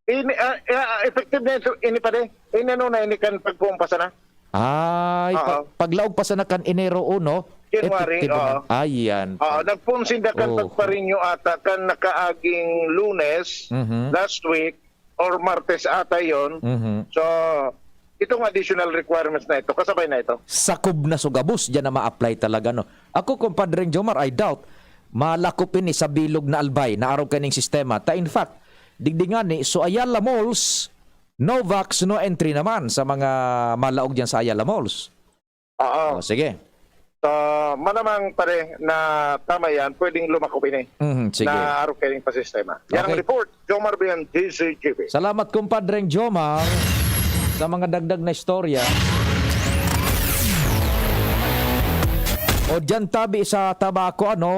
Ini, ah, ah, effective na ito, ini pa di. Ini ano na, ini kan pagpumpasa na. Ay, Oo. pa-, paglaog pa sana kan Enero uno, January, epektibo na. oo. Ay, yan. Oo, nagpunsin na kan Oh. pagparinyo ata, kan nakaaging Lunes, Mhm. last week, or Martes ata yon. Mhm. So, itong additional requirements na ito, kasabay na ito. Sakob na so gabos, diyan na ma-apply talaga, no? Ako, Compadreng Jomar, I doubt, malakop ini sa bilog na Albay, na arog kaning sistema. Ta, in fact, Digdi ngani, so Ayala Malls, no vax, no entry naman sa mga malaog diyan sa Ayala Malls. Oo. Oh, sige. So, manamang pare na tama yan, pwedeng lumakop ini Mhm, sige. na arog kaining pasistema. Yan ang Okay. report, Jomar Bian, D Z G B. Salamat, kumpadreng Jomar, sa mga dagdag na istorya. O diyan tabi sa tabako, ano,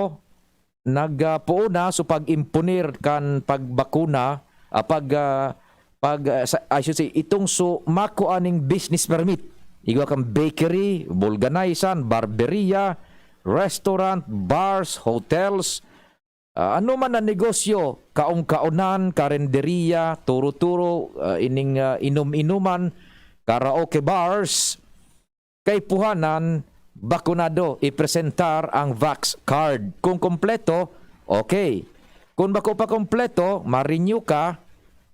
nagpuon na so pag-imponer kan pagbakuna, ah, pag, ah, pag, ah, sa, I should say, itong so makua ning business permit. Igwa kan bakery, vulganizan, barberia, restaurant, bars, hotels, ah, ano man na negosyo, kaon-kaonan, karenderiya, turo-turo, ah, ining, ah, inom-inuman, karaoke bars, kaipuhanan, bakunado, ipresentar ang vax card. Kung kompleto, okay. Kung bako pa kompleto, ma-renew ka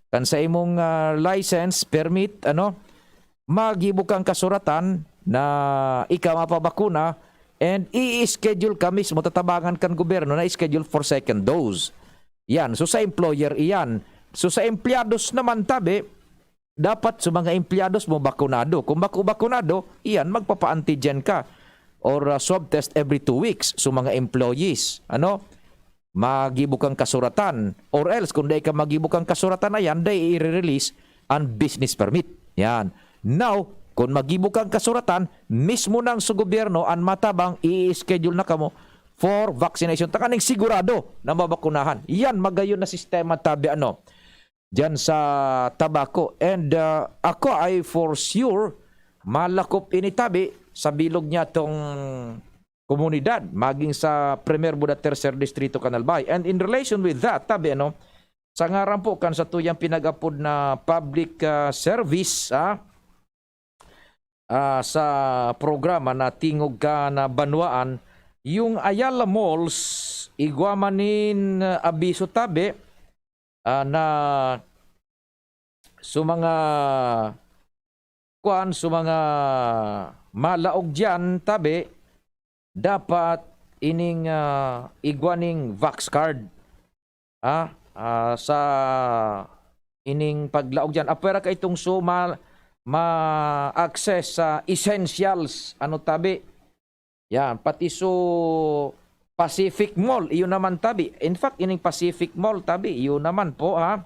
kan sa imong, ah, license, permit, ano, magibo kang kasuratan na ika mapabakuna and i-schedule ka mismo, tatabangan kan gobyerno na schedule for second dose. Yan. So, sa employer iyan. So, sa empleyados naman, tabi, dapat sa mga empleyados mo bakunado. Kung bako bakunado, iyan, magpapa-antigen ka or, ah, swab test every two weeks sa mga employees. Ano? Magibo kang kasuratan. Or else, kung dai ka magibo kang kasuratan na yan, dai i-release ang business permit. Yan. Now, kung magibo kang kasuratan, mismo nang sa gobyerno ang matabang, i-schedule na kamo for vaccination. Tanganing sigurado na mabakunahan. Yan, magayon na sistema, tabi, ano, diyan sa tabako. And, ah, ako ay for sure, malakop ini, tabi, sa bilog niya tong komunidad, maging sa Primer Buda Tercer Distrito kan Albay. And in relation with that, tabi, ano, sa ngaran po kan satuyang pinag-apod na public, ah, service, ah, ah, sa programa na Tingog Ka na Banwaan, yung Ayala Malls, igwa man nin, ah, abiso, tabi, ah, na sa mga, kuan, sa mga malaog diyan, tabi, dapat ining, ah, igwa ning vax card, ah, ah, sa ining paglaog diyan. Apwera ka itong so ma-, ma-access sa essentials, ano, tabi. Yan, pati so Pacific Mall, iyo naman, tabi. In fact, ining Pacific Mall, tabi, iyo naman po, ha.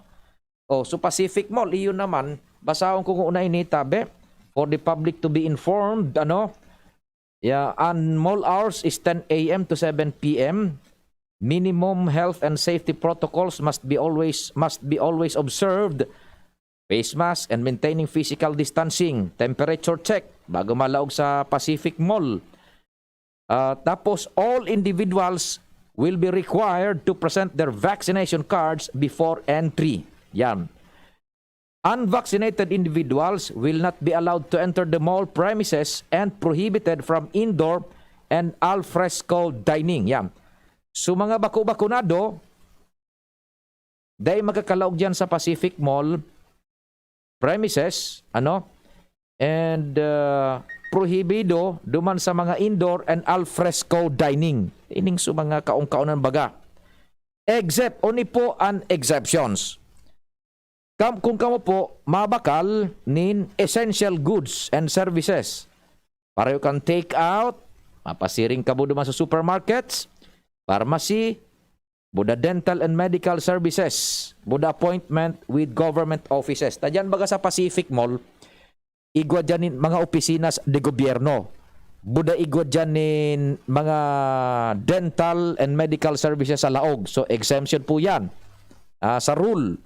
Oh, so Pacific Mall, iyo naman, basahon ko nguna ini, tabi, for the public to be informed, ano. Yeah, and mall hours is ten a m to seven p m. Minimum health and safety protocols must be always, must be always observed. Face mask and maintaining physical distancing, temperature check bago malaog sa Pacific Mall. Ah, tapos, all individuals will be required to present their vaccination cards before entry. Yan. Unvaccinated individuals will not be allowed to enter the mall premises and prohibited from indoor and al fresco dining. Yan. So, mga bako-bakunado, dai makakalaog diyan sa Pacific Mall premises, ano? And, uh, prohibido duman sa mga indoor and al fresco dining. Ining sa mga kaon-kaonan baga. Except, oni po an exceptions. Kam-, kung kamo po mabakal nin essential goods and services, pareho kan take out, mapasiring kamo duman sa supermarkets, pharmacy, buda dental and medical services, buda appointment with government offices. Ta diyan baga sa Pacific Mall, igwa diyan nin mga opisina de gobyerno. Buda igwa diyan nin mga dental and medical services sa laog. So, exemption po yan, ah, sa rule.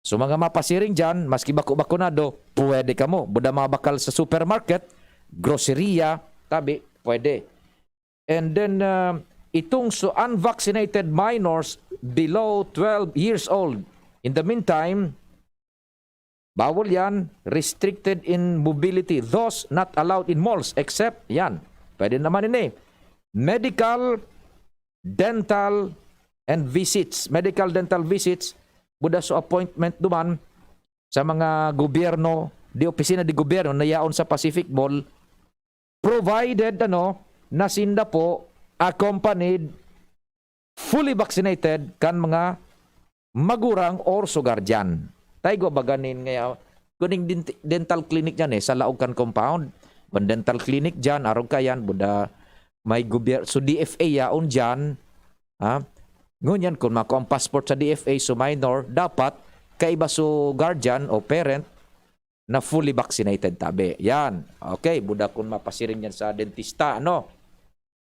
So, mga mapasiring diyan, maski bako-bakunado, pwede kamo. Buda mabakal sa supermarket, groceria, tabi, pwede. And then, uh, itong so unvaccinated minors below twelve years old, in the meantime, bawal yan, restricted in mobility, thus not allowed in malls, except, yan, pwede naman ini, medical, dental, and visits, medical dental visits, buda so appointment duman sa mga gobyerno, di opisina de gobyerno na yaon sa Pacific Mall, provided, ano, na sinda po accompanied, fully vaccinated kan mga magurang or su guardian. Tayo baga nin nga, kuning dent-, dental clinic dyan eh, sa laog kan compound. Kun dental clinic dyan, arog ka yan, buda may gobyerno, so D F A yaon dyan, ha? Ngunyan, kung mako ang passport sa D F A, so minor, dapat kaiba so guardian o parent na fully vaccinated tabi. Yan. Okay, buda kun mapasiring yan sa dentista, ano?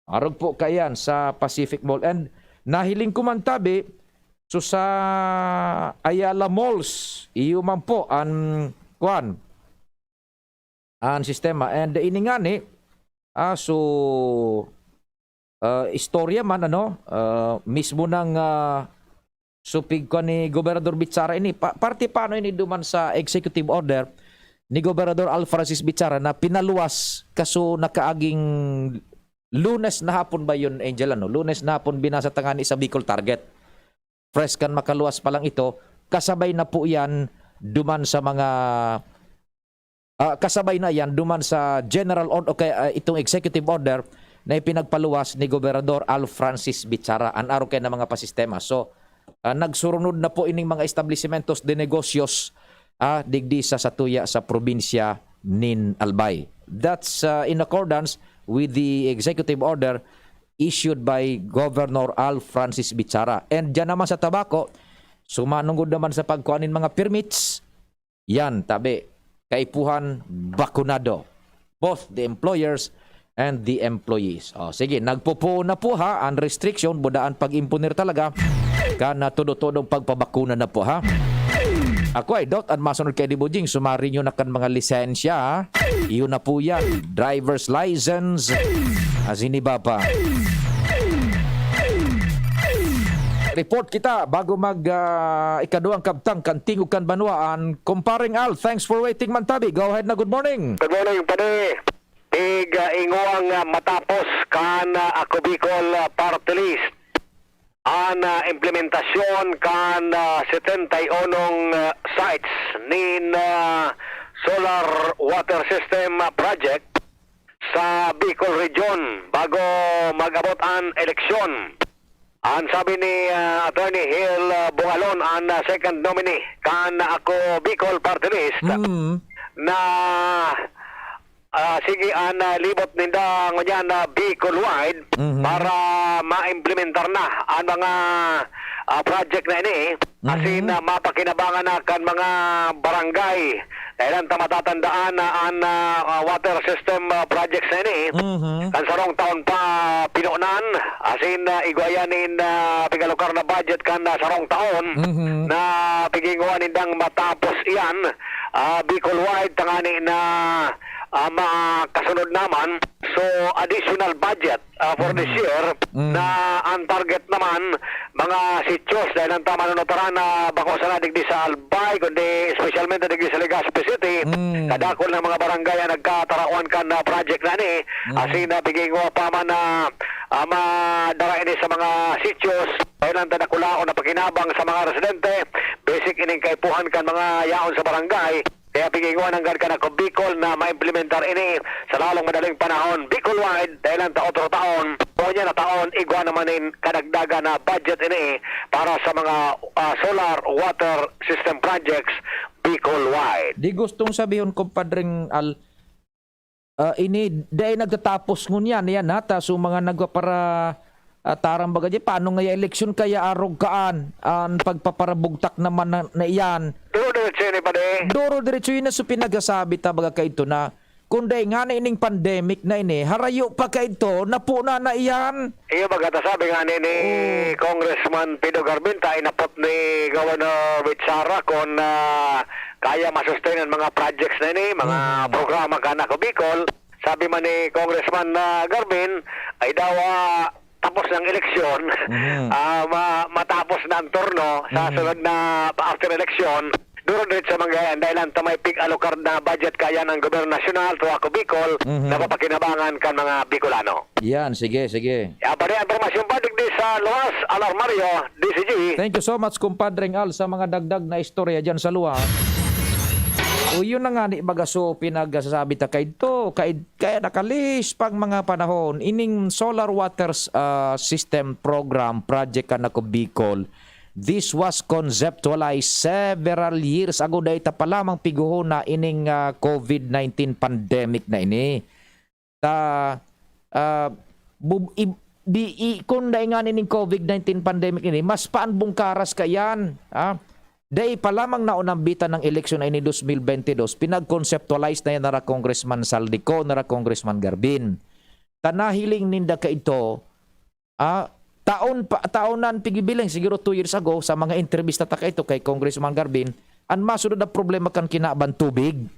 Arog po kaiyan sa Pacific Mall. And nahiling ko man tabi, so sa Ayala Malls, iyo man po an, kuwan, an sistema. And ini ngani, ah, so, ah, istorya man, ano, ah, mismo nang, ah, supig ko ni Gobernador Bichara ini, pa-, parte paano ini duman sa executive order ni Gobernador Al Francis Bichara na pinaluwas kaso nakaaging Lunes na hapon ba yun, Angel? Ano? Lunes na hapon binasa tangani sa Bicol Target. Fresh kan makaluwas pa lang ito, kasabay na po yan duman sa mga, ah, kasabay na yan duman sa general order o kaya, ah, itong executive order na ipinagpaluwas ni Gobernador Al Francis Bichara, an arog kaiyan na mga pasistema. So, ah, nagsurunod na po ining mga establisimentos de negosyo, ah, digdi sa satuya sa probinsya nin Albay. That's, ah, in accordance with the executive order issued by Governor Al Francis Bichara. And dyan naman sa Tabaco, sumanungod naman sa pagkuha nin mga permits, yan, tabi, kaipuhan, bakunado. Both the employers and the employees. O, sige, nagpupuon na po ha, ang restriction, buda an pag-imponer talaga, kan, ah, todo-todong pagpabakuna na po ha. Ako ay doubt, an masunod kay Dibujing, sumari nyo na kan mga lisensya ha. Iyo na po yan, driver's license, asin iba pa. Report kita bago mag, ah, ikaduhang kabtang kan Tingog kan Banwaan. Kumpareng Al, thanks for waiting man tabi. Go ahead na, good morning. Good morning, pare. Tig, ah, ingwang, ah, matapos kan, ah, Ako Bicol, ah, Party List an, ah, implementasyon kan, ah, setenta y unong, ah, sites nin, ah, Solar Water System, ah, Project sa Bicol Region bago mag-abot an eleksyon. An sabi ni, ah, Attorney Hil, ah, Bungalon, an, ah, second nominee kan Ako Bicol Party List, Mm. na, ah, sige, an, ah, libot ninda ngunyan na Bicol-wide Mhm. para maimplementar na an mga, ah, project na ini. Asin, Mhm. ah, mapakinabangan na kan mga barangay. Dahil ang ta matatandaan na an, ah, ah, water system, ah, projects na ini, Mhm. kan sarong taon pa pinonan, asin, ah, igwa yan in, ah, pigalukar na budget kan, ah, sarong taon Mhm. na pigingwa nindang matapos iyan, ah, Bicol-wide, tangani na, ah, makasunod naman. So, additional budget ah, for this Mm. year, Mm. na ang target naman, mga sitios, dahil ang tama na notaran na bako sana digdi sa Albay, kundi espesyalmente digdi sa Legazpi City, Mm. kadakol ng mga barangay ang nagkatarawan kan, ah, project na ni, Mm. asin na bigay ko pa man na, ah, madara ini sa mga sitios, dahil ang tadakulaon na pakinabang sa mga residente, basic ining kaipuhan kan mga yaon sa barangay, Kaya pigingwa nanggad kan Ako Bicol na maimplementar ini sa lalong madaling panahon, Bicol-wide, dahil ang ta-, otro taon, o niya na taon, igwa naman nin kadagdagan na budget ini para sa mga, ah, solar water system projects Bicol-wide. Di gustong sabihon, kumpadreng Al, ah, ini dai nagtatapos ngunyan, yan, ha, ta, so mga nagpapara-, ah, tarang baga dyan, paano ngaya eleksyon kaya arog kaan an pagpaparabugtak naman na, na iyan? Duro diretso ini, padi. Duro diretso, yun na so pinagasabi ta baga kaidto na, kung dai ngani ining pandemic na ini, harayo pa kaidto, napuna na iyan. Iyo, baga ta sabi nga ni, ni Oh. Congressman Pido Garbin, ta inapot ni Governor Bichara kung, ah, kaya masustain ang mga projects na ini, mga Mhm. programa kan Ako Bicol. Sabi man ni Congressman, ah, Garbin, ay daw, ah, tapos ng eleksyon, Mhm. ah, ma-, matapos na ang turno sa Mhm. sunod na pa-, after election, duro diretso manggayan dahil ang tamay pig-alokar na budget kaya ng gobyerno nasyonal, to Ako Bicol, Mhm. na papakinabangan kan mga Bicolano. Yan, sige, sige. Ah, pare, ang impormasyon pa digdi sa Luwas, Alarmario, D C G. Thank you so much, kumpadreng Al, sa mga dagdag na istorya dyan sa Luwas. O, yun na nga ni baga so pinagsasabi ta kaidto, kaid-, kaya nakalis pang mga panahon, ining solar waters, ah, system program, project kan Ako Bicol, This was conceptualized several years ago. Dai ta pa lamang pighuhona ining, ah, covid nineteen pandemic na ini. Ta, ah, bub-, i-, di, i-, kun dai ngani ning covid nineteen pandemic ini, mas paan bungkaras kaiyan, ah? Dai pa lamang naunambitan ng eleksyon na ini dos mil bente dos, pinag-conceptualize na yan nara Congressman Saldico, nara Congressman Garbin. Ta nahiling ninda kaidto, ah, taon pa, taon na an pigibiling, siguro two years ago, sa mga entrevista ta kaito kay Congressman Garbin, an masunod na problema kan kinaban, tubig.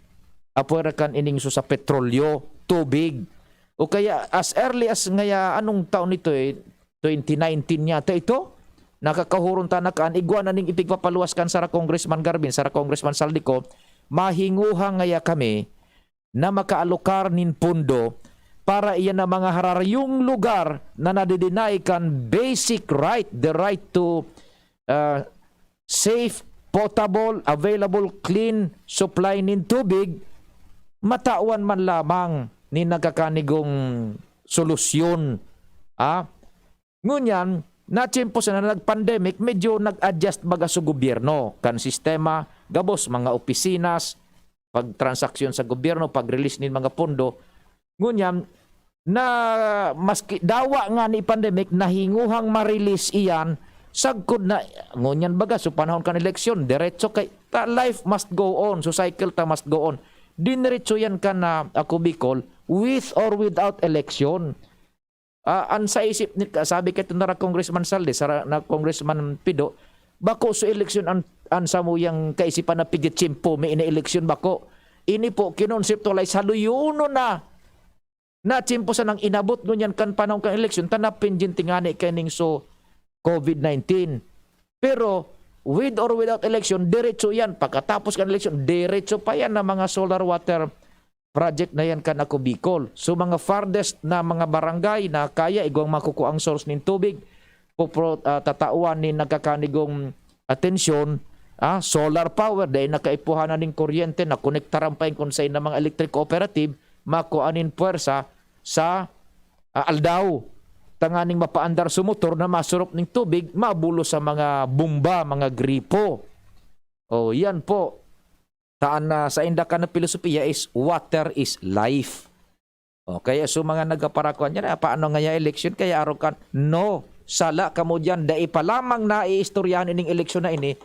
Apwera kan ining so sa petrolyo, tubig. O kaya, as early as ngaya, anong taon ito eh? Twenty nineteen yata ito? Nakakahuron ta na kaan, igwa na ning ipigpapaluwas kan sara Congressman Garbin, sara Congressman Saldico, mahinguha ngaya kami na makaalokar nin pondo para iyan na mga hararyong lugar na nadidenay kan basic right, the right to, ah, safe, potable, available, clean supply nin tubig, matawan man lamang nin nagkakanigong solusyon. Ah, ngunyan, natiyempo sana na nag-pandemic, medyo nag-adjust baga sa gobyerno, kan sistema, gabos, mga opisina, pagtransaksyon sa gobyerno, pag-release nin mga pondo. Ngunyan, na maski dawa nga ni pandemic, nahinguhang ma-release iyan, sagkod na, ngunyan baga, so panahon kan eleksyon, diretso kay, ta, life must go on, so cycle ta must go on. Diniretso yan kan, ah, Ako Bicol, with or without election. Ah, an sa isip ni, sabi kay ito nara Congressman Saldi, sara na Congressman Pido, bako so eleksyon an, an samuyang kaisipan na pigitsimpo, may ina-eleksyon bako. Ini po, kinonseptualize, haluyonon na. Na tsimpo sanang inabot ngunyan kan panahon kan eleksyon, ta napinjinti ngani kaining so covid nineteen. Pero, with or without election, diretso yan. Pagkatapos kan eleksyon, diretso pa yan na mga solar water project na yan kan Ako Bicol. So, mga farthest na mga barangay na kaya, igwang makukuha ang source nin tubig, popro-, ah, tatawan nin nagkakanigong atensyon, ah, solar power, dai na kaipuhanan nin kuryente, nakonektaran pa yan kun sain na mga electric cooperative, makua nin puwersa sa, ah, aldaw, tanganing mapaandar sa motor na masurop nin tubig, mabulos sa mga bomba, mga gripo. O, yan po. Taan na sa inda kan na filosofiya is water is life. O, kaya so mga nagkaparakuan niya, "Paano ngaya eleksyon? Kaya arokan?" No, sala kamo diyan. Dai pa lamang naiistoryahan ining eleksyon na ini.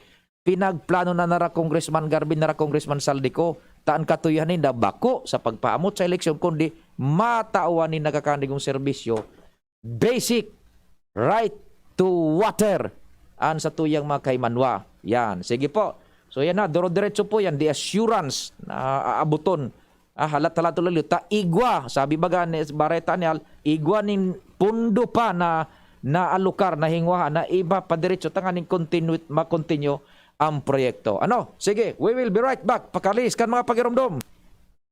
Pinagplano na nara Congressman Garbin, nara Congressman Saldico. Taan katuyahan ninda, bako sa pagpaamot sa eleksyon, kundi matawan nin nagkakanigong serbisyo, basic right to water, an satuyang mga kaimanwa. Yan. Sige po. So, yan na. Duro-diretso po yan. The assurance na aaboton. Ah, halat-halat tuloy. Ta igwa, sabi baga ni Bareta ni Al, igwa nin pondo pa na naalokar, na hingwahan, na iba pa diretso tanganing continue, ma-continue ang proyekto. Ano? Sige, we will be right back. Pakalihis kan mga pagiromdom.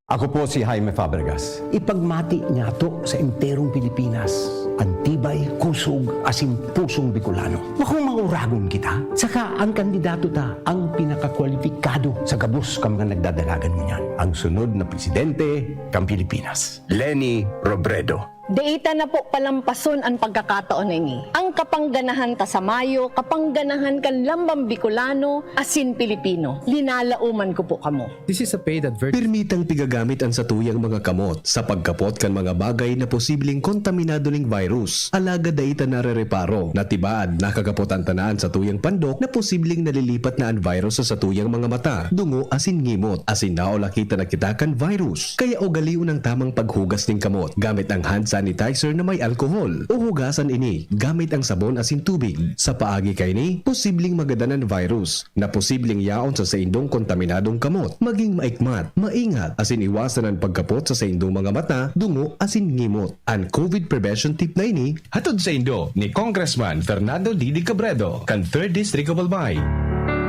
Ako po si Jaime Fabregas. Ipagmati niyato sa enterong Pilipinas an tibay, kusog, asin pusong Bicolano. Bakong mauragon kita, saka ang kandidato ta ang pinakakwalipikado sa gabos kan mga nagdadalagan ngunyan, ang sunod na presidente kan Pilipinas. Leni Robredo. Dai ta na po palampason an pagkakataon na ini. Ang kapangganahan ta sa mayo, kapangganahan kan lambang Bicolano asin Pilipino. Linalaoman ko po kamo. This is a paid advert. Pirmi tang pigagamit an satuyang mga kamot sa pagkapot kan mga bagay na posibleng kontaminado ning virus. Alagad dai ta narereparo na tibaad nakakapotan ta na an satuyang pandok na posibleng nalilipat na an virus sa satuyang mga mata, dungo asin ngimot, asin naulakita na kita kan virus. Kaya ugalion ang tamang paghugas nin kamot gamit ang hand sanitizer na may alcohol, o hugasan ini gamit ang sabon asin tubig. Sa paagi kaini, posibleng magadan an virus na posibleng yaon sa saindong kontaminadong kamot. Maging maikmat, maingat, asin iwasan an pagkapot sa saindong mga mata, dungo, asin ngimot. An covid prevention tip na ini, hatod saindo ni Congressman Fernando Didi Cabredo, kan Third District of Albay.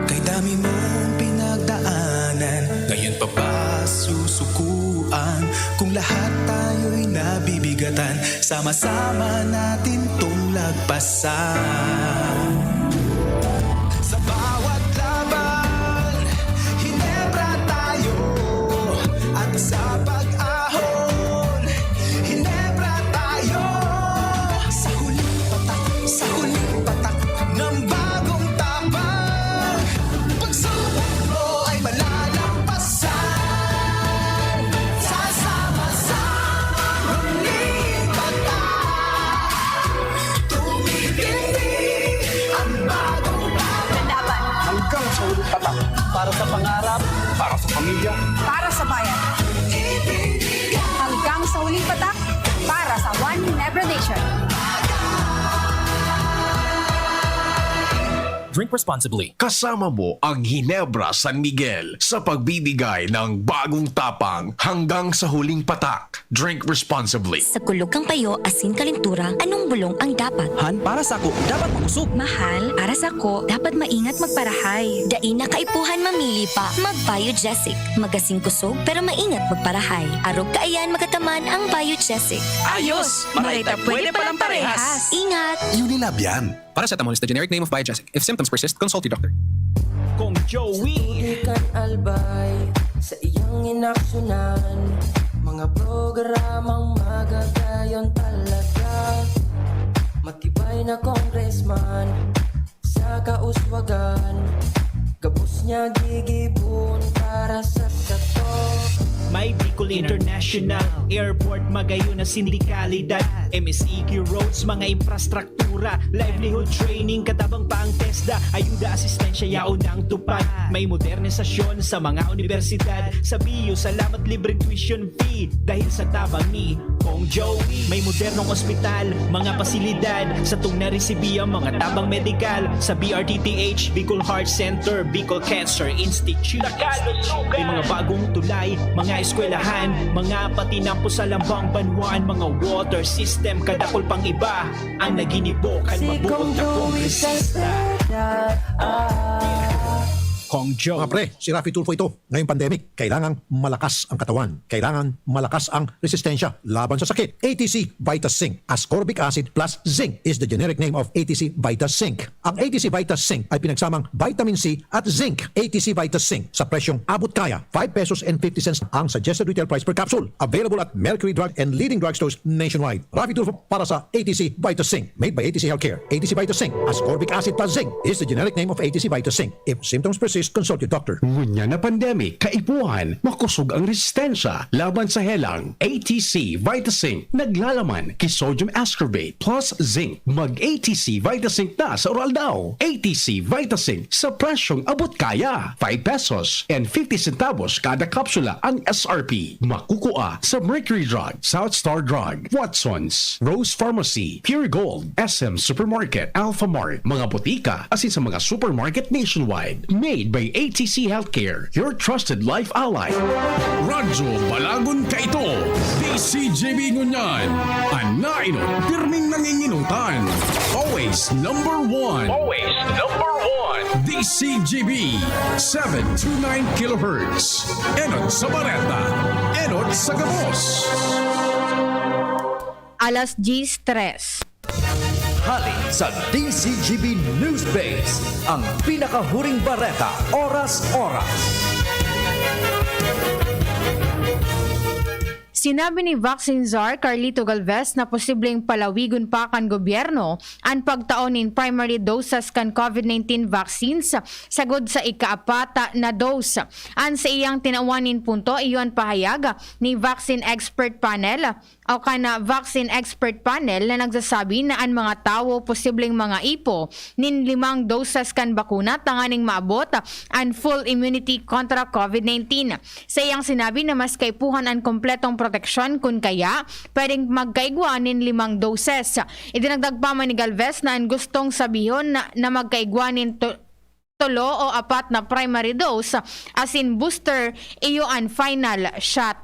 Kay dami mong pinagdaanan, ngayon pa ba susukuan? Kung lahat tayo'y nabibigatan, sama-sama natin 'tong lagpasan. Sa bawat laban, Hinebra tayo. At sa pag-ahon, Hinebra tayo. Sa huling patak, sa huling patak ng bagong taon. Lipatak para sa One Ginebra Nation. Drink responsibly. Kasama mo ang Ginebra San Miguel sa pagbibigay ng bagong tapang hanggang sa huling patak. Drink responsibly. Sa kulog kang payo, asin kalintura, anong bulong ang dapat? Han, para sako, dapat makusog. Mahal, para sako, dapat maingat magparahay. Dai na kaipuhan mamili pa. Mag-Biogesic. Magasin kusog, pero maingat magparahay. Arog kaiyan magataman ang Biogesic. Ayos! Maray ta pwede palang parehas. Ingat! Unilab yan. Paracetamol is the generic name of Biogesic. If symptoms persist, consult your doctor. Kong Joey. Di kan albay sa iyang inaksyonan. Mga programang magagayon talaga. Matibay na congressman sa kauswagan. Gabos niya gigibon para sa sato. May Bicol International Airport, magayon na sindikalidad. M S E Q roads, mga infrastruktura, livelihood training, katabang pa ang TESDA, ayuda, asistensya, yaon ang tupad. May modernisasyon sa mga universidad. Sa B U, salamat, libreng tuition fee dahil sa tabang ni Kong Joey. May modernong ospital, mga pasilidad, satong naresibi ang mga tabang medikal sa B R T T H, Bicol Heart Center, Bicol Cancer Institute. May mga bagong tulay, mga eskwelahan, mga patinampo sa lambang banwaan, mga water system, kadakol pang iba ang naginibo kan mabuot na kongresista. Kong Joey. Mga pre, si Raffy Tulfo ito. Ngayong pandemic, kailangang malakas ang katawan. Kailangan malakas ang resistensya laban sa sakit. A T C Vita Zinc Ascorbic Acid plus Zinc is the generic name of A T C Vita Zinc. Ang A T C Vita Zinc ay pinagsamang vitamin C at zinc. A T C Vita Zinc sa presyong abot kaya, five pesos and fifty cents ang suggested retail price per capsule. Available at Mercury Drug and leading drugstores nationwide. Raffy Tulfo para sa A T C Vita Zinc. Made by A T C Healthcare. A T C Vita Zinc Ascorbic Acid plus Zinc is the generic name of A T C Vita Zinc. If symptoms persist, consult your doctor. Ngunyan na pandemic, kaipuhan, makusog ang resistensya laban sa helang. A T C Vitazinc, naglalaman ki sodium ascorbate plus zinc. Mag A T C Vitazinc na sa Oral Daw. A T C Vitazinc sa presyong abot kaya. Five pesos and fifty centavos kada kapsula ang S R P. Makukua sa Mercury Drug, South Star Drug, Watson's, Rose Pharmacy, Pure Gold, S M Supermarket, Alphamart, mga botika, asin sa mga supermarket nationwide. Made by A T C Healthcare, your trusted life ally. Radyo Balagon kaito, D C G B ngunyan. An nainot, pirming nanginginutan. Always number one. Always number one. D C G B, seven two nine kilohertz. Enot sa bareta, enot sa gabos. Alas diyes tres. Hali sa D C G B News Base, ang pinakahuring bareta, oras-oras. Sinabi ni Vaccine Czar Carlito Galvez na posibleng palawigon pa kan gobyerno an pagtao nin primary doses kan COVID nineteen vaccines sagod sa ikaapat na dose. An saiyang tinawan nin punto, iyo an pahayag ni Vaccine Expert Panel o kan Vaccine Expert Panel na nagsasabi na an mga tawo posibleng mangaipo nin limang doses kan bakuna tanganing maabot an full immunity kontra COVID nineteen. Saiyang sinabi na mas kaipuhan an kompletong proteksyon, kun kaya, pwedeng magkaigwa nin limang doses. Idinagdag pa man ni Galvez na an gustong sabihon na, na magkaigwa nin to-, tolo o apat na primary dose, asin booster, iyo an final shot.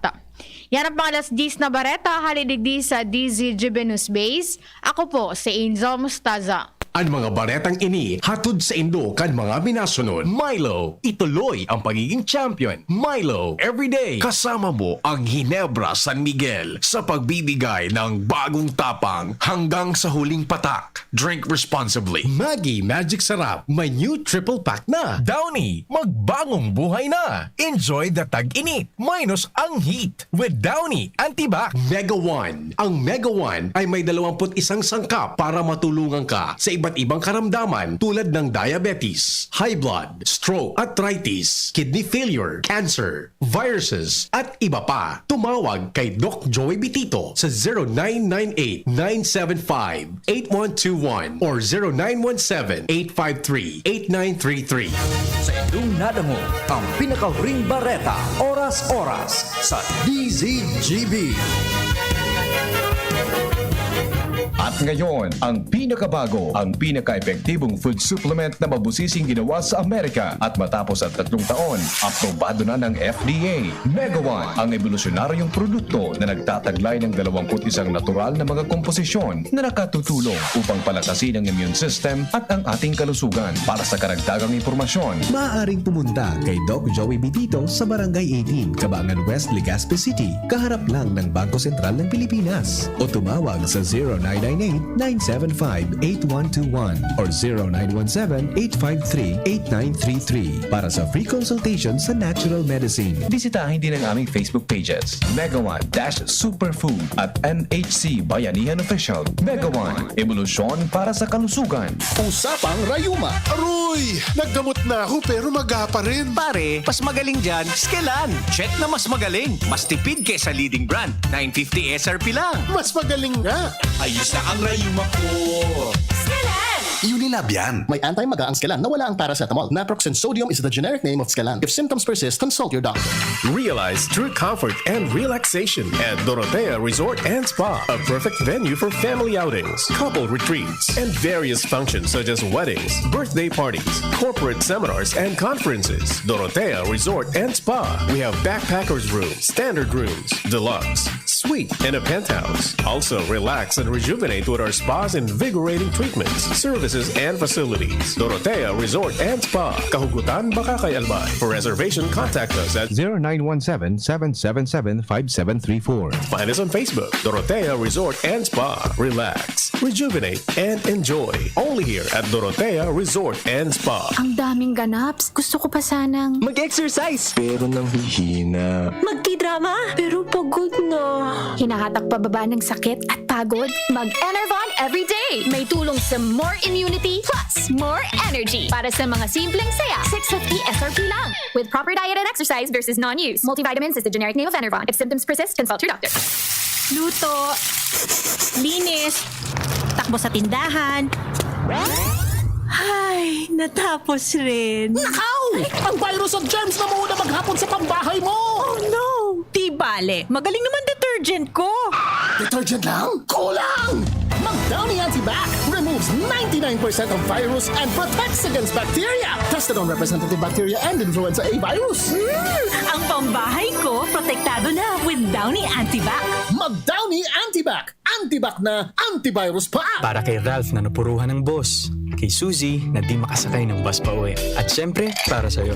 Yan ang pang alas diyes na bareta, hali digdi sa D Z G B News Base. Ako po si Angel Mostaza. An mga baretang ini hatod saindo kan mga minasunod. Milo, ituloy ang pagiging champion. Milo, everyday. Kasama mo ang Ginebra San Miguel sa pagbibigay ng bagong tapang hanggang sa huling patak. Drink responsibly. Maggi Magic Sarap, may new triple pack na. Downy, magbagong buhay na. Enjoy the tag-init minus ang heat with Downy Antibac. Mega One. Ang Mega One ay may dalawampu't isang sangkap para matulungan ka sa iba't ibang karamdaman tulad ng diabetes, high blood, stroke, arthritis, kidney failure, cancer, viruses, at iba pa. Tumawag kay Doc Joey Bitito sa zero nine nine eight nine seven five eight one two one or zero nine one seven eight five three eight nine three three. Sa indong nadangog ang pinakahuring bareta, oras-oras, sa D Z G B. At ngayon, ang pinakabago, ang pinaka-epektibong food supplement na mabusising ginawa sa Amerika at matapos ang tatlong taon, aprobado na ng F D A. Mega One, ang ebolusyonaryong produkto na nagtataglay ng dalawampu't isang natural na mga komposisyon na nakatutulong upang palakasin ang immune system at ang ating kalusugan. Para sa karagdagang impormasyon, maaaring pumunta kay Doc Joey Bitito sa Barangay eighteen, Cabangan West, Legazpi City, kaharap lang ng Bangko Sentral ng Pilipinas. O tumawag sa zero nine nine eight, nine seven five, eight one two one or zero nine one seven, eight five three, eight nine three three para sa free consultation sa natural medicine. Bisitahin din ang aming Facebook pages, Mega One dash Superfood at M H C Bayanihan Official. Mega One, ebolusyon para sa kalusugan. Usapang Rayuma. Aroy! Naggamot na ako pero maga pa rin. Pare, mas magaling dyan, Skelan. Check na mas magaling. Mas tipid kesa leading brand. Nine fifty S R P lang. Mas magaling nga. Ayos na ang rayuma ko. Skelan! Unilab yan. May anti-maga ang Skelan na wala ang paracetamol. Naproxen sodium is the generic name of Skelan. If symptoms persist, consult your doctor. Realize true comfort and relaxation at Dorotea Resort and Spa, a perfect venue for family outings, couple retreats, and various functions such as weddings, birthday parties, corporate seminars, and conferences. Dorotea Resort and Spa. We have backpackers room, standard rooms, deluxe, suite, and a penthouse. Also, relax and rejuvenate with our spa's invigorating treatments, services, and facilities. Dorotea Resort and Spa, Kahugutan, Bacacay, Albay. For reservation, contact us at zero nine one seven, seven seven seven, five seven three four. Find us on Facebook, Dorotea Resort and Spa. Relax, rejuvenate, and enjoy. Only here at Dorotea Resort and Spa. Ang daming ganaps. Gusto ko pa sanang mag-exercise. Pero nanghihina. Magkidrama. Pero pagod na. Hinahatak pababa ng sakit at pagod. Mag-Enervon everyday. May tulong sa more immunity plus more energy. Para sa mga simpleng saya, six fifty S R P lang. With proper diet and exercise versus non-use. Multivitamins is the generic name of Enervon. If symptoms persist, consult your doctor. Luto, linis, takbo sa tindahan. Ay, natapos rin. Nakaw! Ang virus at germs na muna maghapon sa pambahay mo! Oh no! Di bale, magaling naman detergent ko. Detergent lang? Kulang! Mag Downy Antibac removes ninety-nine percent of virus and protects against bacteria. Tested on representative bacteria and influenza A virus. Hmm, ang pambahay ko, protektado na with Downy Antibac. Mag Downy Antibac. Antibac na, antivirus pa! Para kay Ralph na napuruhan ng boss, kay Suzy na di makasakay ng bus pa uwi, at syempre, para sa'yo.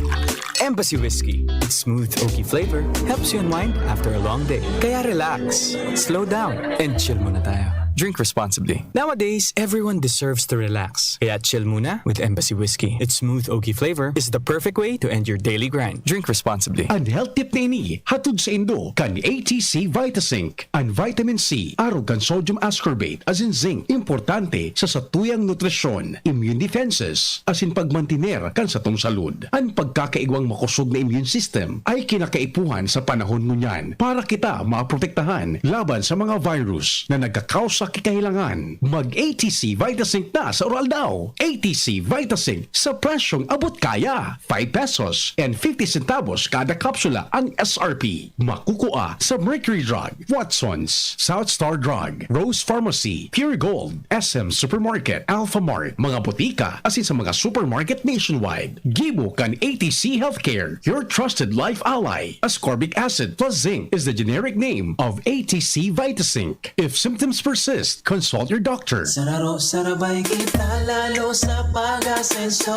Embassy Whiskey. Its smooth, oaky flavor helps you unwind after a long day. Kaya relax, slow down, and chill muna tayo. Drink responsibly. Nowadays, everyone deserves to relax. Kaya chill muna with Embassy Whiskey. Its smooth, oaky flavor is the perfect way to end your daily grind. Drink responsibly. An health tip na ini, hatod saindo kan A T C Vitazinc. An vitamin C, arog kan sodium ascorbate, asin zinc, importante sa satuyang nutrisyon, immune defenses, asin pagmantener kan satong salud. An pagkakaigwang makosog na immune system ay kinakaipuhan sa panahon ngunyan para kita maprotektahan laban sa mga virus na nagkakausa ki kahilangan. Mag A T C Vitazinc na sa Uraldaw. A T C Vitazinc sa presyong abot kaya. Five pesos and fifty centavos kada kapsula ang S R P. Makukua sa Mercury Drug, Watson's, South Star Drug, Rose Pharmacy, Pure Gold, S M Supermarket, Alpha Mart, mga botika, asin sa mga supermarket nationwide. Gibo kan A T C Healthcare, your trusted life ally. Ascorbic acid plus zinc is the generic name of A T C Vitazinc. If symptoms persist, consult your doctor. Sararo, sarabay kita lalo sa pag-asenso.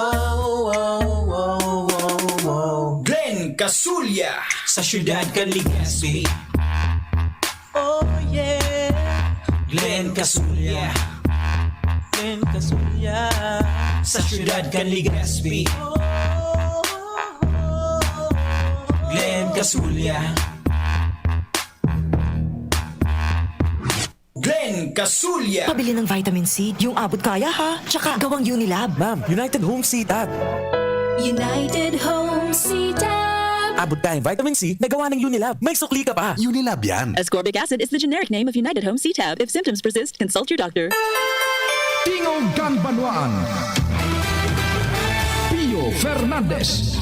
Glenn Casulya. Sa siyudad kan Legazpi. Oh yeah. Glenn Casulya. Glenn Casulya. Sa siyudad kan Legazpi. Glenn Casulya. Glenn Casulya. Pabili ng vitamin C, yung abot kaya ha. Tsaka gawang Unilab. Ma'am, United Home C-Tab. United Home C-Tab. Abot kayang vitamin C na gawa ng Unilab. May sukli ka pa. Unilab yan. Ascorbic acid is the generic name of United Home C-Tab. If symptoms persist, consult your doctor. Tingog kan Banwaan. Pio Fernandez.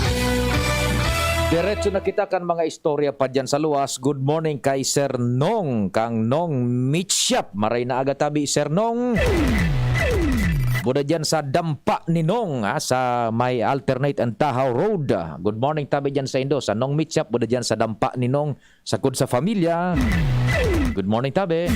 Diretso na kita kan mga istorya pa dyan sa luwas. Good morning kay Sir Nong, kang Nong Meat Shop. Maray na aga tabi, Sir Nong. Buda dyan sa Dampa ni Nong, ha, sa may alternate and Tahaw Road. Good morning tabi dyan sa Indo, sa Nong Meat Shop. Buda dyan sa Dampa ni Nong, sakod sa familia. Good morning tabi.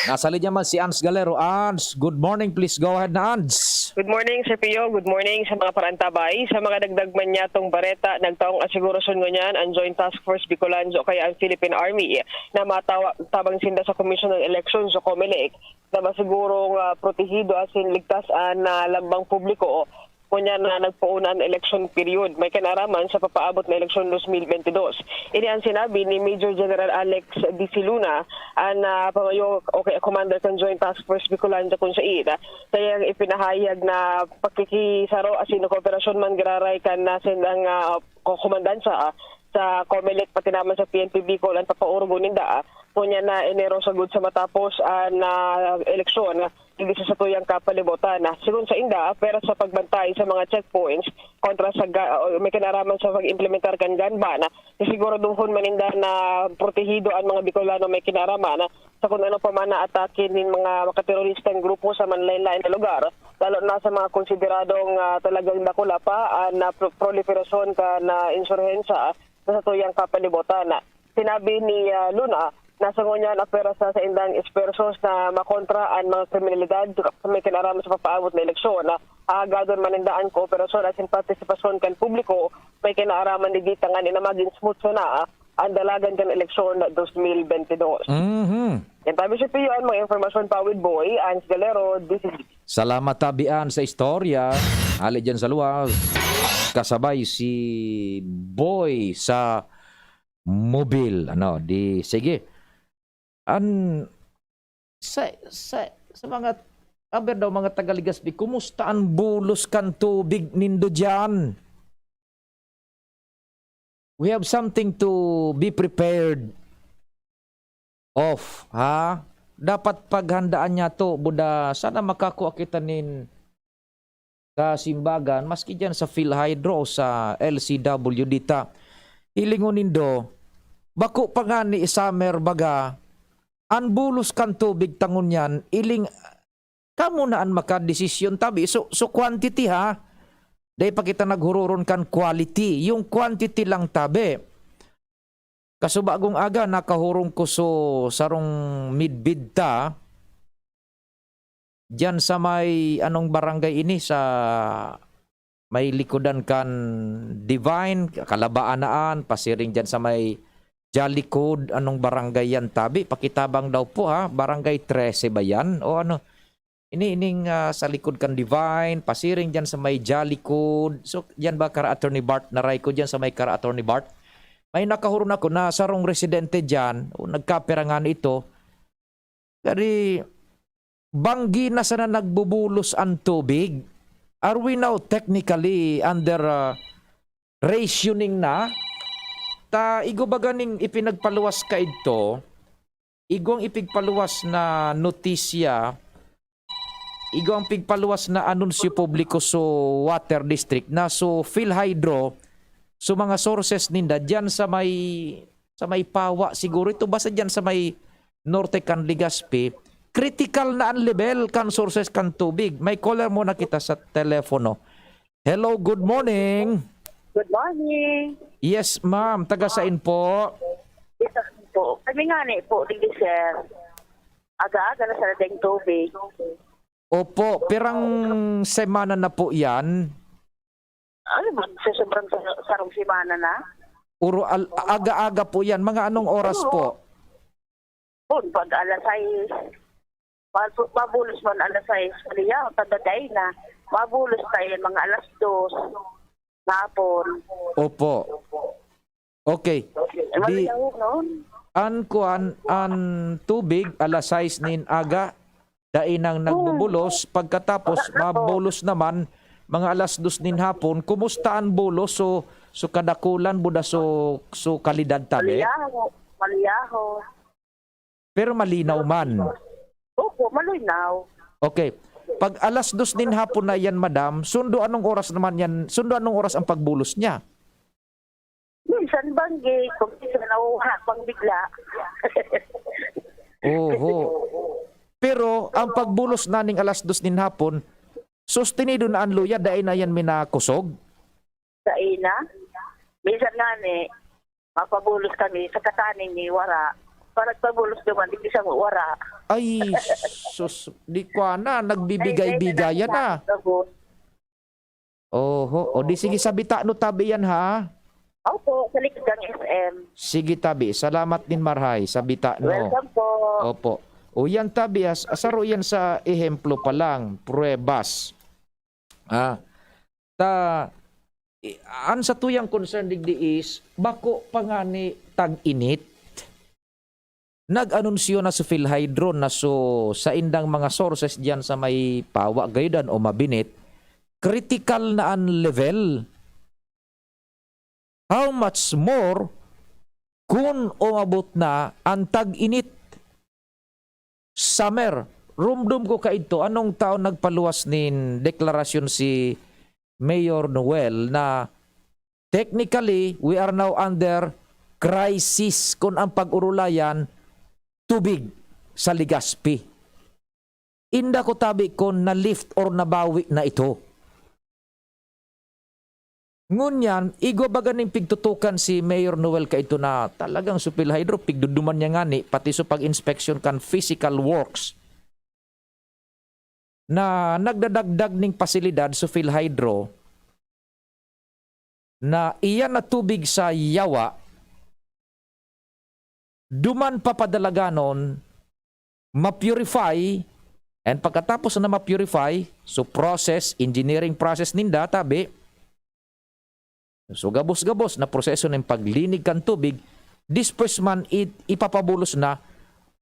Nasa linya man si Ans Galero. Ans, good morning. Please go ahead na, Ans. Good morning, Sir Pio. Good morning sa mga parantabay. Sa mga dagdag man niyatong bareta, nagtaong asigurasyon ngunyan ang Joint Task Force Bicolandia o kaya ang Philippine Army na matawa tabang sinda sa Commission on Elections o COMELEC na masigurong ah, protehido asin ligtas an ah, lambang publiko. Ngunyan na nagpoon na an election period, may kinaraman sa papaabot na eleksyon dos mil bentidós. Ini ang sinabi ni Major General Alex D C Luna, an ah, pangayo o kaya commander kan Joint Task Force Bicolandia, kun sain ah, sa iyang ipinahayag na pakikisaro asin kooperasyon man giraray kan ah, sindang ah, ko- komandansa ah, sa COMELEC pati naman sa P N P Bicol an papaorogon ninda ah, ngunyan na Enero sagod sa matapos an ah, eleksyon digdi sa satuyang kapalibutan. Sigon sainda, pwera sa pagbantay sa mga checkpoints kontra sa ga- o may kinaraman sa pag-implementar kan gun ban, sisiguraduhon man ninda na protehido an mga Bicolano may kinaraman sa kun ano pa man na atake nin mga makateroristang grupo sa manlain-lain na lugar, lalo na sa mga konsideradong ah, talagang dakula pa an ah, pro- proliferasyon kan ah, insurhensya sa satuyang kapalibutan. Sinabi ni ah, Luna na sa ngunyan apwera sa saindang esfuerzos na makontra an mga kriminalidad sa may kinaraman sa papaabot na eleksyon. Aagadon man ninda an kooperasyon asin partisipasyon kan publiko may kinaaraman digdi tanganing na magin smooth sana an dalagan kan eleksyon dos mil bentidós. Mhm. Yan tabi si Pio, ang mga informasyon pa with Boy, Ans Galero, D C D. Salamat tabian sa istorya. Ali dyan sa luwas. Kasabay si Boy sa Mobil. Ano, di, sige. An, sa, sa, sa mga, aber daw, mga taga Legazpi, kumusta an bulos kan tubig nindo dyan? We have something to be prepared of, ha? Dapat paghandaan niya to, buda, sana makakua kita nin kasimbagan, maski dyan sa PhilHydro o sa L C W D ta. Hilingon nindo, bako pa ngani summer baga, an bulos kan tubig ta ngunyan, iling, kamo na an makadesisyon tabi. So, so quantity ha, dai pa kita naghururon kan quality. Yung quantity lang tabi. Kasubagong aga, nakahurong ko so sarong midbid ta. Diyan sa may, anong barangay ini? Sa may likodan kan Divine, Kalabaanaan, pasiring diyan sa may Jalikod, anong barangay yan, tabi? Pakitabang daw po, ha? Barangay trese ba yan? O ano? Ini, ining ah, sa likod kan Divine, pasiring diyan sa may Jalikod. So, diyan ba kara Attorney Bart? Naray ko diyan sa may kara Attorney Bart. May nakahuron ako na sarong residente diyan, o nagkapera nga ito. Kadi, banggi na sana nagbubulos ang tubig. Are we now technically under ah, rationing na? Ta, igo ba ganing ipinagpaluwas ka idto? Igwang ipigpaluwas na notisya, igwang pigpaluwas na anunsyo publiko so water district na so PhilHydro, so mga sources ninda diyan sa may, sa may Pawa siguro ito, basta diyan sa may norte kan Legazpi, critical na ang level kan sources kan tubig. May caller muna kita sa telepono. Hello, good morning. Good morning. Yes, ma'am. Taga sain po? Ito po. Kami nga ni po, digdi, sir. Aga-aga na sa dating tubig. Opo, pirang semana na po yan? Ano ba? Sa sobrang sa- sarong semana na? Uro al- aga-aga po yan. Mga anong oras po? Pun, pag alas sais. Pag- Mabulos man alas sais. Kaliya, pagdaday na. Mabulos tayo mga alas dos. Hapon. Opo. Okay. Di, Maliyaw noon. An kuan, an tubig alas sais nin aga, dai nang nagbubulos, pagkatapos mabulos naman mga alas dos nin hapon. Kumusta an bulos? So, so kadakulan buda, so, so kalidad tabi? Maliyaho. Maliyaho. Pero malinaw man. Opo, malinaw. Okay. Pag alas dos nin hapon na yan, madam, sundo anong oras naman yan? Sundo anong oras ang pagbulos niya? Minsan banggi, kung minsan nawawala pang bigla. Oho. Pero ang pagbulos na ning alas dos nin hapon, sustenido na ang luya, dai na yan minakusog? Sa ina, minsan nga ni, mapabulos kami sa kataning ni Wara. Para pabulos naman, di sa Wara. Ay, sus, di kwa na, nagbibigay-bigayan na. Oho. O di sige, sa Bitano tabi yan, ha? Opo, sa likod ng S M. Sige tabi. Salamat din, Marhay, sa Bitano. Welcome po. Opo. O yan tabi, as, saro yan sa ehemplo pa lang, pruebas. Ah, ta, i- an sa tuyang concern digdi is, bako pa nga ni tag-init. Nag-anunsyo na si Philhydro na so sa indang mga sources diyan sa may pawa gayudan o mabinit, critical na an level. How much more kun umabot na an tag-init? Summer. Rumdom ko kaidto, anong taon nagpaluwas nin deklarasyon si Mayor Noel na technically, we are now under crisis kun ang pag-orolayan, tubig sa Legazpi. Inda ko tabi kun na-lift or nabawi na ito. Ngunyan, igwa baga nin pigtutukan si Mayor Noel kaidto na talagang si Philhydro, pigduduman niya ngani, pati sa pag-inspeksyon kan physical works na nagdadagdag ning pasilidad sa Philhydro na iyan na tubig sa yawa, duman papadalaganon, ma-purify, and pagkatapos na ma-purify, so process, engineering process ninda, tabi, so gabos-gabos na proseso nin paglinig kan tubig, disbues man it, ipapabulos na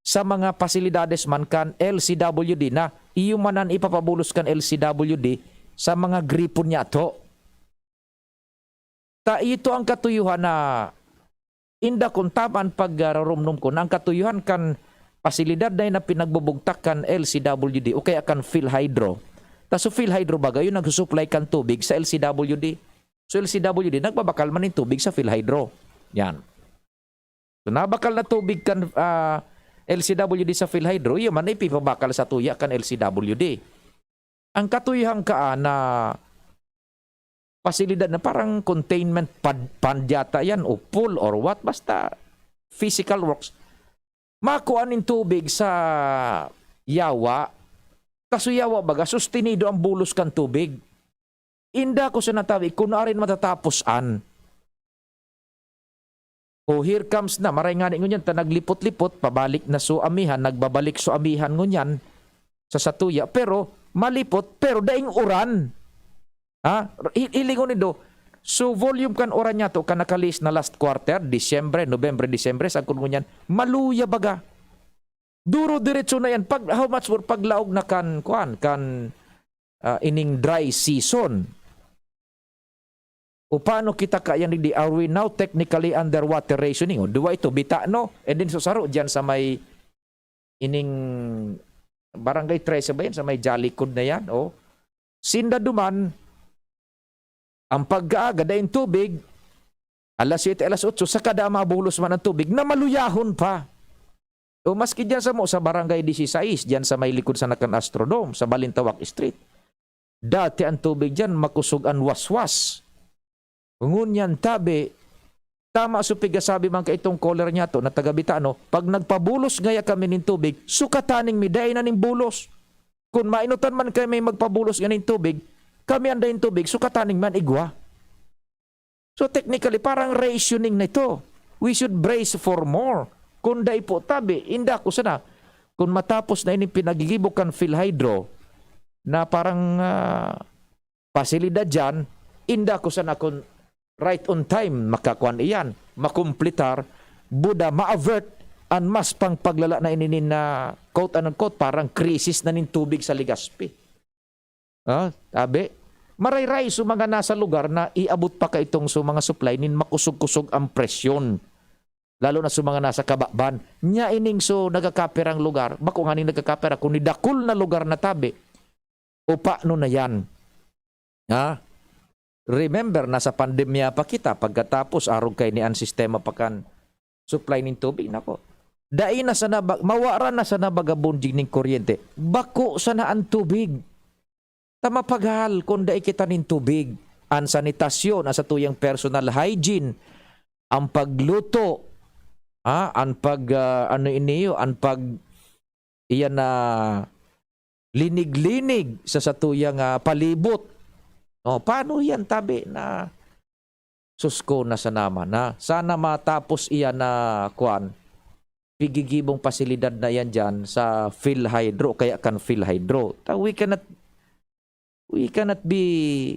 sa mga pasilidades man kan L C W D na iyo man an ipapabulos kan L C W D sa mga gripon niya ato. Ta ito ang katuyuhan na inda kun tama an pagrarumdom ko na ang katuyuhan kan pasilidad na yun na pinagbubugtak kan L C W D o kaya kan PhilHydro. Ta so PhilHydro baga yun nagsusupply kan tubig sa L C W D. So L C W D nagbabakal man nin tubig sa PhilHydro. Yan. So nabakal na tubig kan ah, L C W D sa PhilHydro, iyo man ipipabakal sa tuya kan L C W D. Ang katuyuhan kaan na pasilidad na parang containment pad, pond yata yan o pool or what, basta physical works. Makua nin tubig sa yawa. Kaso yawa baga, sustenido ang bulos kan tubig. Inda ko sa natabi, kun arin matatapos an. O here comes na, maray ngani ngunyan ta naglipot-lipot, pabalik na so amihan, nagbabalik so amihan ngunyan sa satuya, pero malipot, pero daing uran. Ha? Hi- Hilingon nindo, so volume kan uran niya to, kan nakalis na last quarter, Disyembre, Nobyembre, Disyembre, sagkod ngunyan, maluya baga. Duro diretso na yan. Pag, how much more paglaog na kan, kuan, kan ah, ining dry season. O paano kita kaya digdi? Are we now technically under water rationing? O, duwa ito, Bitano, and then susaro dyan sa may ining Barangay trese ba yan? Sa may Jalikod na yan? O, sinda duman, ang pagkaaga, daing tubig, alas siyete, alas otso, saka da mabulos man ang tubig na maluyahon pa. O maski dyan sa mo, sa Barangay dieciséis, dyan sa may likod sa Nakan Astrodome, sa Balintawak Street. Dati ang tubig dyan, makusog an waswas. Ngunyan tabi, tama so pigasabi man kaitong caller niya to, na taga Bitano, pag nagpabulos ngaya kami nin tubig, sukataning mi, dai na nin bulos. Kun mainotan man kami magpabulos nganing tubig, kami ang daing tubig, sukataning man igwa. So technically, parang rationing na ito. We should brace for more. Kung dai po tabi, inda ko sana. Kung matapos na ining pinagigibo kan PhilHydro na parang ah, pasilidad dyan, inda ko sana kung right on time makakuan iyan, makumpletar, buda ma-avert an mas pang paglala na ininin na quote unquote parang krisis na nin tubig sa Legazpi. Ah, tabi, marayray so mga nasa lugar na iabot pa kaitong so mga supply nin makusog-kusog ang presyon. Lalo na so mga nasa kababan. Nya ining so nagkakapirang lugar, bako nganing nagkakapira, kun ni dakul na lugar na tabi. O paano na yan? Ha? Remember, nasa pandemya pa kita, pagkatapos arog kaini an sistema pa kan supply nin tubig. Nako, dai na sana ba-, mawara na sana baga bunjing nin kuryente. Bako sana an tubig. Ta mapaghal kun dai kita nin tubig. An sanitasyon, an satuyang personal hygiene, an pagluto, ha, an pag, ah, ano ini, an pag, iyan na linig-linig sa satuyang, ah, palibot. Oh, paano yan, tabi na, sus ko, na sana man, ha? Sana matapos iyan na, kwan, pigigibong pasilidad na yan dyan sa PhilHydro, kaya kan PhilHydro. Ta-, we cannot, we cannot be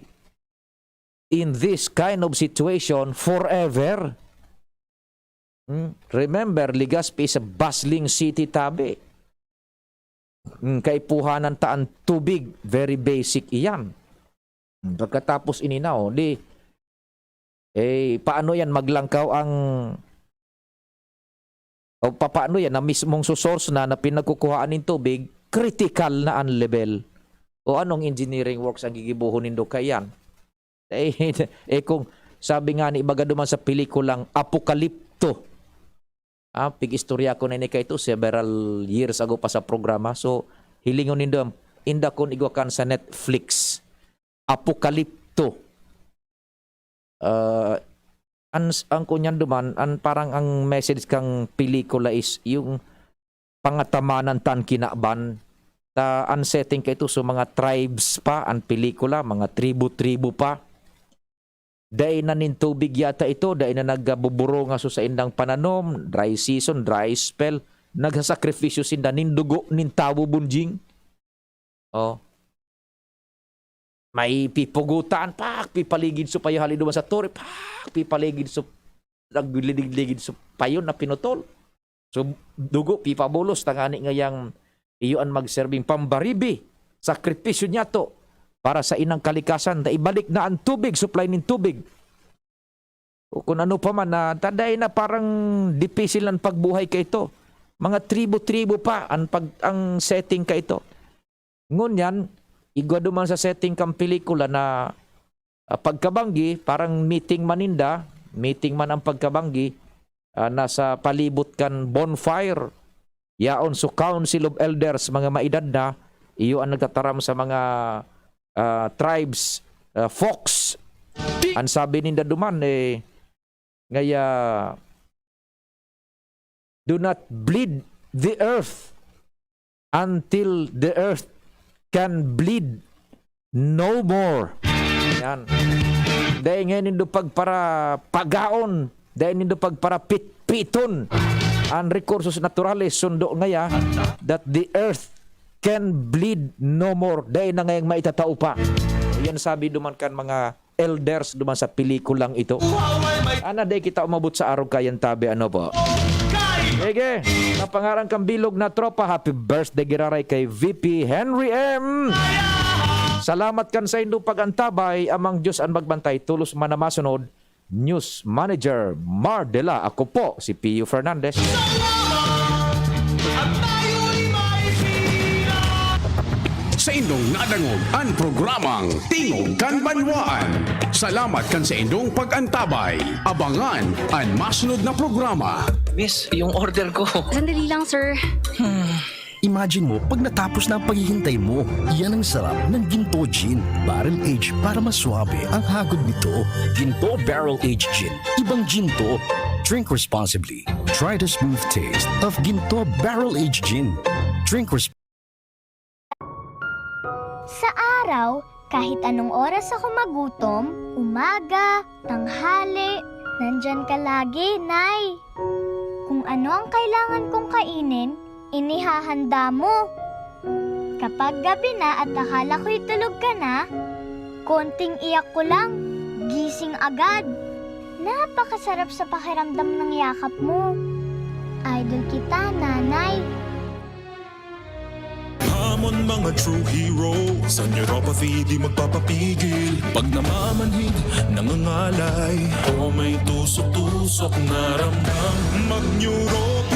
in this kind of situation forever. Hmm? Remember, Legazpi is a bustling city, tabi. Hmm, kaipuhanan ta an tubig, very basic iyan. Hmm, pagkatapos ini na, oh, di, eh, paano yan maglangkaw ang, o papaano yan na mismong source na, na pinagkukuhaan nin tubig, critical na an level? O anong engineering works ang gigibohon nindo kaiyan? Eh, eh, kung sabi nga ni, ibaga duman sa pelikulang Apokalipto. Ah, pig-istorya ko na ini kaito several years ago pa sa programa. So, hilingon nindo, inda kun igwa kan sa Netflix. Apokalipto. Ah, an, ang kunyan duman, an parang ang message kang pelikula is yung pangatamanan ta an kinaban. Ta an setting kaito, so mga tribes pa an pelikula, mga tribu-tribu pa. Dai na nin tubig yata ito, dai na nagbuburunga so saindang pananom, dry season, dry spell. Nagsasakripisyo sinda nin dugo nin tawo, bunjing. Oh. May pipugutan, pak, pipaligid so payo, hali duman sa tore, pak, pipaligid so, nagliligid so payo na pinutol. So, dugo, pipabulos, tangani ngayang iyo an magserbing pambaribi, sakripisyo niyato para sa inang kalikasan, ta ibalik na an tubig, supply nin tubig. O kun ano pa man, na ta dai na parang dipisil an pagbuhay kaito. Mga tribo-tribo pa an pag-, ang setting kaito. Ngunyan, igwa duman sa setting kan pelikula na, ah, pagkabanggi, parang meeting man ninda, meeting man ang pagkabanggi, ah, nasa palibot kan bonfire. Yaon so Council of Elders, mga maedad na, iyo ang nagtataram sa mga, ah, tribes, ah, folks. An sabi ninda duman, eh, ngaya, "Do not bleed the earth until the earth can bleed no more." Yan. Dai ngayon nindo pagparapagaon, dai nindo pagparapitpiton an recursos naturales, sundo ngaya that the earth can bleed no more. Dai na ngayang maitatao pa. Yan sabi duman kan mga elders duman sa pelikulang ito. Ana, dai kita umabot sa arog kayan tabi, ano po? Sige, sa pangaran kan bilog na tropa, happy birthday giraray kay V P Henry M. Salamat kan saindong pag-antabay, Amang Diyos an magbantay, tolos man na masunod. News Manager Mar Dela, ako po si Pio Fernandez. Saindong nadangog an programang Tingog kan Banwaan. Salamat kan saindong pag-antabay. Abangan an masunod na programa. Miss, yung order ko. Sandali lang, sir. Imagine mo, pag natapos na ang paghihintay mo, yan ang sarap ng Ginto Gin. Barrel aged para mas swabe ang hagod nito. Ginto Barrel Aged Gin. Ibang Ginto. Drink responsibly. Try the smooth taste of Ginto Barrel Aged Gin. Drink responsibly. Sa araw, kahit anong oras ako magutom, umaga, tanghali, nandyan ka lagi, Nay. Kung ano ang kailangan kong kainin, inihahanda mo. Kapag gabi na at akala ko'y tulog ka na, konting iyak ko lang, gising agad. Napakasarap sa pakiramdam ng yakap mo. Idol kita, Nanay. Hamon, mga true hero. Sa neuropathy, di magpapapigil. Pag namamanhid, nangangalay. O may tusok-tusok na ramdam. Mag-neuropathy.